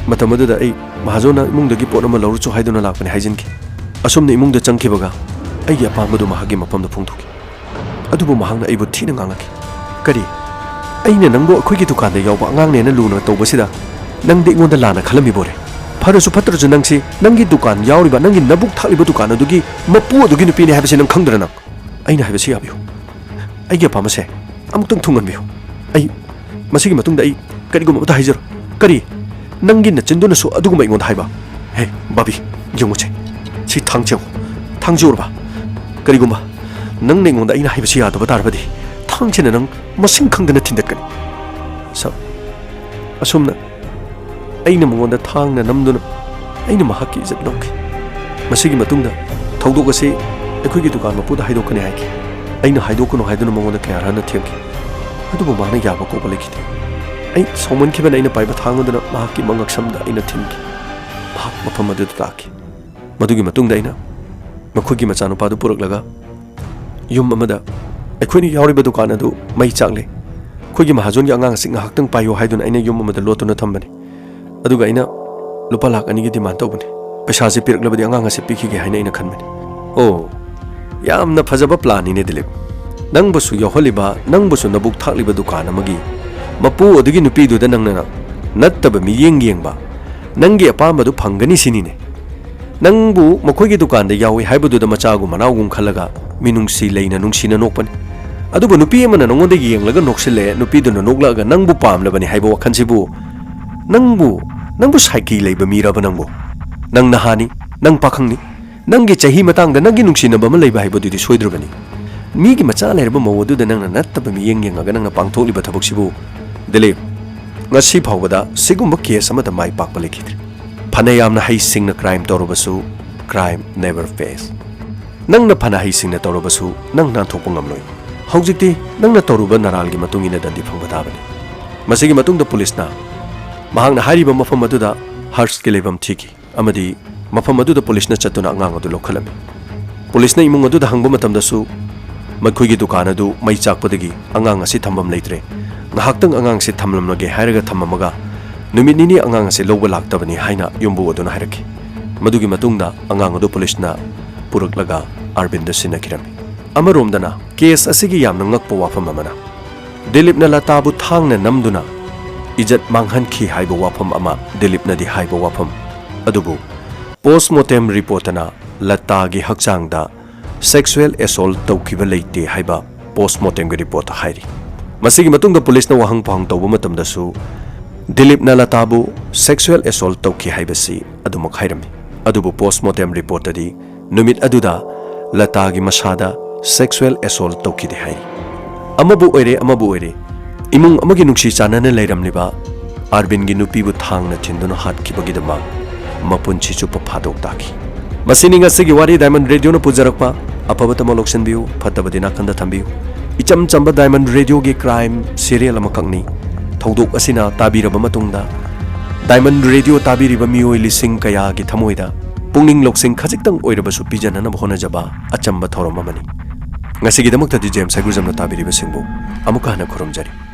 ꯃꯇꯝ ꯑꯗꯨꯗ ꯑꯩ ꯃꯍꯥꯖꯣꯟꯅ ꯏꯃꯨꯡꯗꯒꯤ ꯄꯣꯠ ꯑꯃ ꯂꯧꯔꯨꯆꯣ ꯍꯥꯏꯗꯨꯅ ꯂꯥꯛꯄꯅꯤ ꯍꯥꯏꯖꯤꯟꯈꯤ꯫ ꯑꯁꯨꯝꯅ ꯏꯃꯨꯡꯗ ꯆꯪꯈꯤꯕꯒ ꯑꯩꯒꯤ ꯑꯄꯥꯝꯕꯗꯨ ꯃꯍꯥꯛꯀꯤ ꯃꯐꯝꯗ ꯐꯣꯡꯗꯣꯛꯈꯤ꯫ ꯑꯗꯨꯕꯨ ꯃꯍꯥꯛꯅ ꯑꯩꯕꯨ ꯊꯤꯅ ꯉꯥꯡꯂꯛꯈꯤ꯫ "ꯀꯔꯤ? ꯑꯩꯅ ꯅꯪꯕꯨ ꯑꯩꯈꯣꯏꯒꯤ ꯗꯨꯀꯥꯟꯗ ꯌꯥꯎꯕ ꯑꯉꯥꯡꯅꯦꯅ ꯂꯨꯅ ꯇꯧꯕꯁꯤꯗ ꯅꯪꯗꯤ ꯑꯩꯉꯣꯟꯗ ꯂꯥꯟꯅ ꯈꯜꯂꯝꯃꯤꯕꯣꯔꯦ? ꯐꯔꯁꯨ ꯐꯠꯇ꯭ꯔꯁꯨ ꯅꯪꯁꯤ ꯅꯪꯒꯤ ꯗꯨꯀꯥꯟ ꯌꯥꯎꯔꯤꯕ, ꯅꯪꯒꯤ ꯅꯕꯨꯛ ꯊꯥꯛꯂꯤꯕ ꯗꯨꯀꯥꯟ ꯑꯗꯨꯒꯤ ꯃꯄꯨ ꯑꯗꯨꯒꯤ ꯅꯨꯄꯤꯅꯤ ꯍꯥꯏꯕꯁꯤ ꯅꯪ ꯈꯪꯗ꯭ꯔ ꯅꯪ?" ꯑꯩꯅ ꯍꯥꯏꯕꯁꯤ ꯌꯥꯕꯤꯌꯨ꯫ ꯑꯩꯒꯤ ꯑꯄꯥꯝꯕꯁꯦ ꯑꯃꯨꯛꯇꯪ ꯊꯨꯡꯍꯟꯕꯤꯌꯨ꯫ ꯑꯩ ꯃꯁꯤꯒꯤ ꯃꯇꯨꯡꯗ ꯑꯩ ꯀꯔꯤꯒꯨꯝꯕ ꯑꯃꯠꯇ ꯍꯥꯏꯖꯔꯣꯏ꯫ "ꯀꯔꯤ? ꯅꯪꯒꯤ ꯅꯆꯤꯟꯗꯨꯅꯁꯨ ꯑꯗꯨꯒꯨꯝꯕ ꯑꯩꯉꯣꯟꯗ ꯍꯥꯏꯕ? ꯍꯦ, ꯕꯥꯕꯤ, ꯌꯦꯡꯉꯨꯁꯦ꯫ ꯁꯤ ꯊꯥꯡꯁꯦ ꯌꯦꯡꯉꯨ꯫ ꯊꯥꯡꯁꯦ ꯎꯔꯕ? ꯀꯔꯤꯒꯨꯝꯕ ꯅꯪꯅ ꯑꯩꯉꯣꯟꯗ ꯑꯩꯅ ꯍꯥꯏꯕꯁꯤ ꯌꯥꯗꯕ ꯇꯥꯔꯕꯗꯤ ꯊꯥꯡꯁꯤꯅ ꯅꯪ ꯃꯁꯤꯡ ꯈꯪꯗꯅ ꯊꯤꯟꯗꯠꯀꯅꯤ"꯫ ꯁ-, ꯑꯁꯨꯝꯅ ꯑꯩꯅ ꯃꯉꯣꯟꯗ ꯊꯥꯡꯅ ꯅꯝꯗꯨꯅ ꯑꯩꯅ ꯃꯍꯥꯛꯀꯤ ꯏꯖꯠ ꯂꯧꯈꯤ꯫ ꯃꯁꯤꯒꯤ ꯃꯇꯨꯡꯗ ꯊꯧꯗꯣꯛ ꯑꯁꯤ ꯑꯩꯈꯣꯏꯒꯤ ꯗꯨꯀꯥꯟ ꯃꯄꯨꯗ ꯍꯥꯏꯗꯣꯛꯀꯅꯤ ꯍꯥꯏꯈꯤ꯫ ꯑꯩꯅ ꯍꯥꯏꯗꯣꯛꯀꯅꯨ ꯍꯥꯏꯗꯨꯅ ꯃꯉꯣꯟꯗ ꯀꯌꯥ ꯍꯟꯅ ꯊꯦꯝꯈꯤ, ꯑꯗꯨꯕꯨ ꯃꯥꯅ ꯌꯥꯕ ꯀꯧꯕ ꯂꯩꯈꯤꯗꯦ꯫ ꯑꯩ ꯁꯥꯎꯃꯟꯈꯤꯕꯅ ꯑꯩꯅ ꯄꯥꯏꯕ ꯊꯥꯡ ꯑꯗꯨꯅ ꯃꯍꯥꯛꯀꯤ ꯃꯉꯛꯁꯝꯗ ꯑꯩꯅ ꯊꯤꯟꯈꯤ꯫ ꯃꯍꯥꯛ ꯃꯐꯝ ꯑꯗꯨꯗ ꯇꯥꯈꯤ꯫ ꯃꯗꯨꯒꯤ ꯃꯇꯨꯡꯗ ꯑꯩꯅ ꯃꯈꯣꯏꯒꯤ ꯃꯆꯥꯅꯨꯄꯥꯗꯨ ꯄꯨꯔꯛꯂꯒ ꯌꯨꯝ ꯑꯃꯗ ꯑꯩꯈꯣꯏꯅ ꯌꯥꯎꯔꯤꯕ ꯗꯨꯀꯥꯟ ꯑꯗꯨ ꯃꯩ ꯆꯥꯛꯂꯦ꯫ ꯑꯩꯈꯣꯏꯒꯤ ꯃꯍꯥꯖꯣꯟꯒꯤ ꯑꯉꯥꯡ ꯑꯁꯤ ꯉꯥꯏꯍꯥꯛꯇꯪ ꯄꯥꯏꯌꯨ ꯍꯥꯏꯗꯨꯅ ꯑꯩꯅ ꯌꯨꯝ ꯑꯃꯗ ꯂꯣꯠꯇꯨꯅ ꯊꯝꯕꯅꯤ꯫ ꯑꯗꯨꯒ ꯑꯩꯅ ꯂꯨꯄꯥ ꯂꯥꯈ ꯑꯅꯤꯒꯤ ꯗꯤꯃꯥꯟ ꯇꯧꯕꯅꯤ꯫ ꯄꯩꯁꯥꯁꯤ ꯄꯤꯔꯛꯂꯕꯗꯤ ꯑꯉꯥꯡ ꯑꯁꯤ ꯄꯤꯈꯤꯒꯦ ꯍꯥꯏꯅ ꯑꯩꯅ ꯈꯟꯕꯅꯤ꯫ ꯑꯣ, ꯌꯥꯝꯅ ꯐꯖꯕ ꯄ꯭ꯂꯥꯟꯅꯤꯅꯦ ꯗꯤꯂꯤꯞ꯫ ꯅꯪꯕꯨꯁꯨ ꯌꯥꯎꯍꯜꯂꯤꯕ, ꯅꯪꯕꯨꯁꯨ ꯅꯕꯨꯛ ꯊꯥꯛꯂꯤꯕ ꯗꯨꯀꯥꯟ ꯑꯃꯒꯤ ꯃꯄꯨ ꯑꯗꯨꯒꯤ ꯅꯨꯄꯤꯗꯨꯗ ꯅꯪꯅ ꯅꯠꯇꯕ ꯃꯤꯠꯌꯦꯡ ꯌꯦꯡꯕ, ꯅꯪꯒꯤ ꯑꯄꯥꯝꯕꯗꯨ ꯐꯪꯒꯅꯤ ꯁꯤꯅꯤꯅꯦ꯫ ꯅꯪꯕꯨ ꯃꯈꯣꯏꯒꯤ ꯗꯨꯀꯥꯟꯗ ꯌꯥꯎꯏ ꯍꯥꯏꯕꯗꯨꯗ ꯃꯆꯥꯒꯨꯝ ꯃꯅꯥꯎꯒꯨꯝ ꯈꯜꯂꯒ ꯃꯤꯅꯨꯡꯁꯤ ꯂꯩꯅ ꯅꯨꯡꯁꯤꯅ ꯅꯣꯛꯄꯅꯤ꯫ ꯑꯗꯨꯕꯨ ꯅꯨꯄꯤ ꯑꯃꯅ ꯅꯉꯣꯟꯗ ꯌꯦꯡꯂꯒ ꯅꯣꯛꯁꯤꯜꯂꯦ, ꯅꯨꯄꯤꯗꯨꯅ ꯅꯣꯛꯂꯛꯑꯒ ꯅꯪꯕꯨ ꯄꯥꯝꯂꯕꯅꯤ ꯍꯥꯏꯕ ꯋꯥꯈꯜꯁꯤꯕꯨ, ꯅꯪꯕꯨ, ꯅꯪꯕꯨ ꯁꯥꯏꯀꯤ ꯂꯩꯕ ꯃꯤꯔꯕ ꯅꯪꯕꯨ? ꯅꯪ ꯅꯍꯥꯅꯤ, ꯅꯪ ꯄꯥꯈꯪꯅꯤ, ꯅꯪꯒꯤ ꯆꯍꯤ ꯃꯇꯥꯡꯗ ꯅꯪꯒꯤ ꯅꯨꯡꯁꯤꯅꯕ ꯑꯃ ꯂꯩꯕ ꯍꯥꯏꯕꯗꯨꯗꯤ ꯁꯣꯏꯗ꯭ꯔꯕꯅꯤ꯫ ꯃꯤꯒꯤ ꯃꯆꯥ ꯂꯩꯔꯕ ꯃꯧ ꯑꯗꯨꯗ ꯅꯪꯅ ꯅꯠꯇꯕ ꯃꯤꯠꯌꯦꯡ ꯌꯦꯡꯉꯒ ꯅꯪꯅ ꯄꯥꯡꯊꯣꯛꯂꯤꯕ ꯊꯕꯛꯁꯤꯕꯨ, ꯗꯤꯂꯤꯞ, ꯉꯁꯤ ꯐꯥꯎꯕꯗ ꯁꯤꯒꯨꯝꯕ ꯀꯦꯁ ꯑꯃꯗ ꯃꯥꯏ ꯄꯥꯛꯄ ꯂꯩꯈꯤꯗ꯭ꯔꯤ꯫ ꯐꯅ ꯌꯥꯝꯅ ꯍꯩꯁꯤꯡꯅ ꯀ꯭ꯔꯥꯏꯝ ꯇꯧꯔꯕꯁꯨ, ꯀ꯭ꯔꯥꯏꯝ ꯅꯦꯚꯔ ꯐꯦꯁ꯫ ꯅꯪꯅ ꯐꯅ ꯍꯩꯁꯤꯡꯅ ꯇꯧꯔꯕꯁꯨ, ꯅꯪ ꯅꯥꯟꯊꯣꯛꯄ ꯉꯝꯂꯣꯏ꯫ ꯍꯧꯖꯤꯛꯇꯤ ꯅꯪꯅ ꯇꯧꯔꯨꯕ ꯅꯔꯥꯜꯒꯤ ꯃꯇꯨꯡ ꯏꯟꯅ ꯗꯟꯗꯤ ꯐꯪꯕ ꯇꯥꯕꯅꯤ꯫ ꯃꯁꯤꯒꯤ ꯃꯇꯨꯡꯗ ꯄꯨꯂꯤꯁꯅ ꯃꯍꯥꯛꯅ ꯍꯥꯏꯔꯤꯕ ꯃꯐꯝ ꯑꯗꯨꯗ ꯍꯔꯁꯀꯤ ꯂꯩꯐꯝ ꯊꯤꯈꯤ ꯑꯃꯗꯤ ꯃꯐꯝ ꯑꯗꯨꯗ ꯄꯨꯂꯤꯁꯅ ꯆꯠꯇꯨꯅ ꯑꯉꯥꯡ ꯑꯗꯨ ꯂꯧꯈꯠꯂꯝꯃꯤ꯫ ꯄꯨꯂꯤꯁꯅ ꯏꯃꯨꯡ ꯑꯗꯨꯗ ꯍꯪꯕ ꯃꯇꯝꯗꯁꯨ ꯃꯈꯣꯏꯒꯤ ꯗꯨꯀꯥꯟ ꯑꯗꯨ ꯃꯩ ꯆꯥꯛꯄꯗꯒꯤ ꯑꯉꯥꯡ ꯑꯁꯤ ꯊꯝꯐꯝ ꯂꯩꯇ꯭ꯔꯦ, ꯉꯥꯏꯍꯥꯛꯇꯪ ꯑꯉꯥꯡꯁꯤ ꯊꯝꯂꯝꯂꯒꯦ ꯍꯥꯏꯔꯒ ꯊꯝꯃꯝꯃꯒ ꯅꯨꯃꯤꯠ ꯅꯤꯅꯤ ꯑꯉꯥꯡ ꯑꯁꯤ ꯂꯧꯕ ꯂꯥꯛꯇꯕꯅꯤ ꯍꯥꯏꯅ ꯌꯨꯝꯕꯨ ꯑꯗꯨꯅ ꯍꯥꯏꯔꯛꯈꯤ꯫ ꯃꯗꯨꯒꯤ ꯃꯇꯨꯡꯗ ꯑꯉꯥꯡ ꯑꯗꯨ ꯄꯨꯂꯤꯁꯅ ꯄꯨꯔꯛꯂꯒ ꯑꯥꯔꯕꯤꯟꯗ ꯁꯤꯟꯅꯈꯤꯔꯝꯃꯤ꯫ ꯑꯃꯔꯣꯝꯗꯅ ꯀꯦꯁ ꯑꯁꯤꯒꯤ ꯌꯥꯝꯅ ꯉꯛꯄ ꯋꯥꯐꯝ ꯑꯃꯅ ꯗꯤꯂꯤꯞꯅ ꯂꯇꯥꯕꯨ ꯊꯥꯡꯅ ꯅꯝꯗꯨꯅ ꯏꯖꯠ ꯃꯥꯡꯍꯟꯈꯤ ꯍꯥꯏꯕ ꯋꯥꯐꯝ ꯑꯃ, ꯗꯤꯂꯤꯞꯅꯗꯤ ꯍꯥꯏꯕ ꯋꯥꯐꯝ ꯑꯗꯨꯕꯨ ꯄꯣꯁꯃꯣꯔꯇꯦꯝ ꯔꯤꯄꯣꯔꯠꯇꯅ ꯂꯇꯥꯒꯤ ꯍꯛꯆꯥꯡꯗ ꯁꯦꯛꯁꯨꯑꯦꯜ ꯑꯦꯁꯣꯜꯠ ꯇꯧꯈꯤꯕ ꯂꯩꯇꯦ ꯍꯥꯏꯕ ꯄꯣꯁꯃꯣꯔꯇꯦꯝꯒꯤ ꯔꯤꯄꯣꯔꯠꯇ ꯍꯥꯏꯔꯤ꯫ ꯃꯁꯤꯒꯤ ꯃꯇꯨꯡꯗ ꯄꯨꯂꯤꯁꯅ ꯋꯥꯍꯪ ꯄꯥꯎꯍꯪ ꯇꯧꯕ ꯃꯇꯝꯗꯁꯨ ꯗꯤꯂꯤꯞꯅ ꯂꯇꯥꯕꯨ ꯁꯦꯛꯁꯨꯑꯦꯜ ꯑꯦꯁꯣꯜꯠ ꯇꯧꯈꯤ ꯍꯥꯏꯕꯁꯤ ꯑꯗꯨꯃꯛ ꯍꯥꯏꯔꯝꯃꯤ꯫ ꯑꯗꯨꯕꯨ ꯄꯣꯁꯃꯣꯔꯇꯦꯝ ꯔꯤꯄꯣꯔꯠꯇꯗꯤ ꯅꯨꯃꯤꯠ ꯑꯗꯨꯗ ꯂꯇꯥꯒꯤ ꯃꯁꯥꯗ ꯁꯦꯛꯁꯨꯑꯦꯜ ꯑꯦꯁꯣꯜꯠ ꯇꯧꯈꯤꯗꯦ ꯍꯥꯏꯔꯤ꯫ ꯑꯃꯕꯨ ꯑꯣꯏꯔꯦ, ꯑꯃꯕꯨ ꯑꯣꯏꯔꯦ, ꯏꯃꯨꯡ ꯑꯃꯒꯤ ꯅꯨꯡꯁꯤ ꯆꯥꯟꯅꯅ ꯂꯩꯔꯝꯂꯤꯕ ꯑꯔꯕꯤꯟꯒꯤ ꯅꯨꯄꯤꯕꯨ ꯊꯥꯡꯅ ꯊꯤꯟꯗꯨꯅ ꯍꯥꯠꯈꯤꯕꯒꯤꯗꯃꯛ ꯃꯄꯨꯟꯁꯤ ꯆꯨꯞꯄ ꯐꯥꯗꯣꯛ ꯇꯥꯈꯤ꯫ ꯃꯁꯤꯅꯤ ꯉꯁꯤꯒꯤ ꯋꯥꯔꯤ ꯗꯥꯏꯃꯟ ꯔꯦꯗꯤꯑꯣꯅ ꯄꯨꯖꯔꯛꯄ꯫ ꯑꯐꯕ ꯇꯃꯛ ꯂꯧꯁꯤꯟꯕꯤꯌꯨ, ꯐꯠꯇꯕꯗꯤ ꯅꯥꯀꯟꯗ ꯊꯝꯕꯤꯌꯨ꯫ ꯏꯆꯝ ꯆꯝꯕ ꯗꯥꯏꯃꯟ ꯔꯦꯗꯤꯑꯣꯒꯤ ꯀ꯭ꯔꯥꯏꯝ ꯁꯤꯔꯤꯌꯦꯜ ꯑꯃꯈꯛꯅꯤ꯫ ꯊꯧꯗꯣꯛ ꯑꯁꯤꯅ ꯇꯥꯕꯤꯔꯕ ꯃꯇꯨꯡꯗ ꯗꯥꯏꯃꯟ ꯔꯦꯗꯤꯑꯣ ꯇꯥꯕꯤꯔꯤꯕ ꯃꯤꯑꯣꯏ ꯂꯤꯁꯤꯡ ꯀꯌꯥꯒꯤ ꯊꯃꯣꯏꯗ ꯄꯨꯛꯅꯤꯡ ꯂꯧꯁꯤꯡ ꯈꯖꯤꯛꯇꯪ ꯑꯣꯏꯔꯕꯁꯨ ꯄꯤꯖꯅꯅꯕ ꯍꯣꯠꯅꯖꯕ ꯑꯆꯝꯕ ꯊꯧꯔꯝ ꯑꯃꯅꯤ꯫ ꯉꯁꯤꯒꯤꯗꯃꯛꯇꯗꯤ ꯖꯦꯝꯁ ꯍꯩꯒ꯭ꯔꯨꯖꯝꯅ ꯇꯥꯕꯤꯔꯤꯕꯁꯤꯡꯕꯨ ꯑꯃꯨꯛꯀ ꯍꯟꯅ ꯈꯨꯔꯨꯝꯖꯔꯤ꯫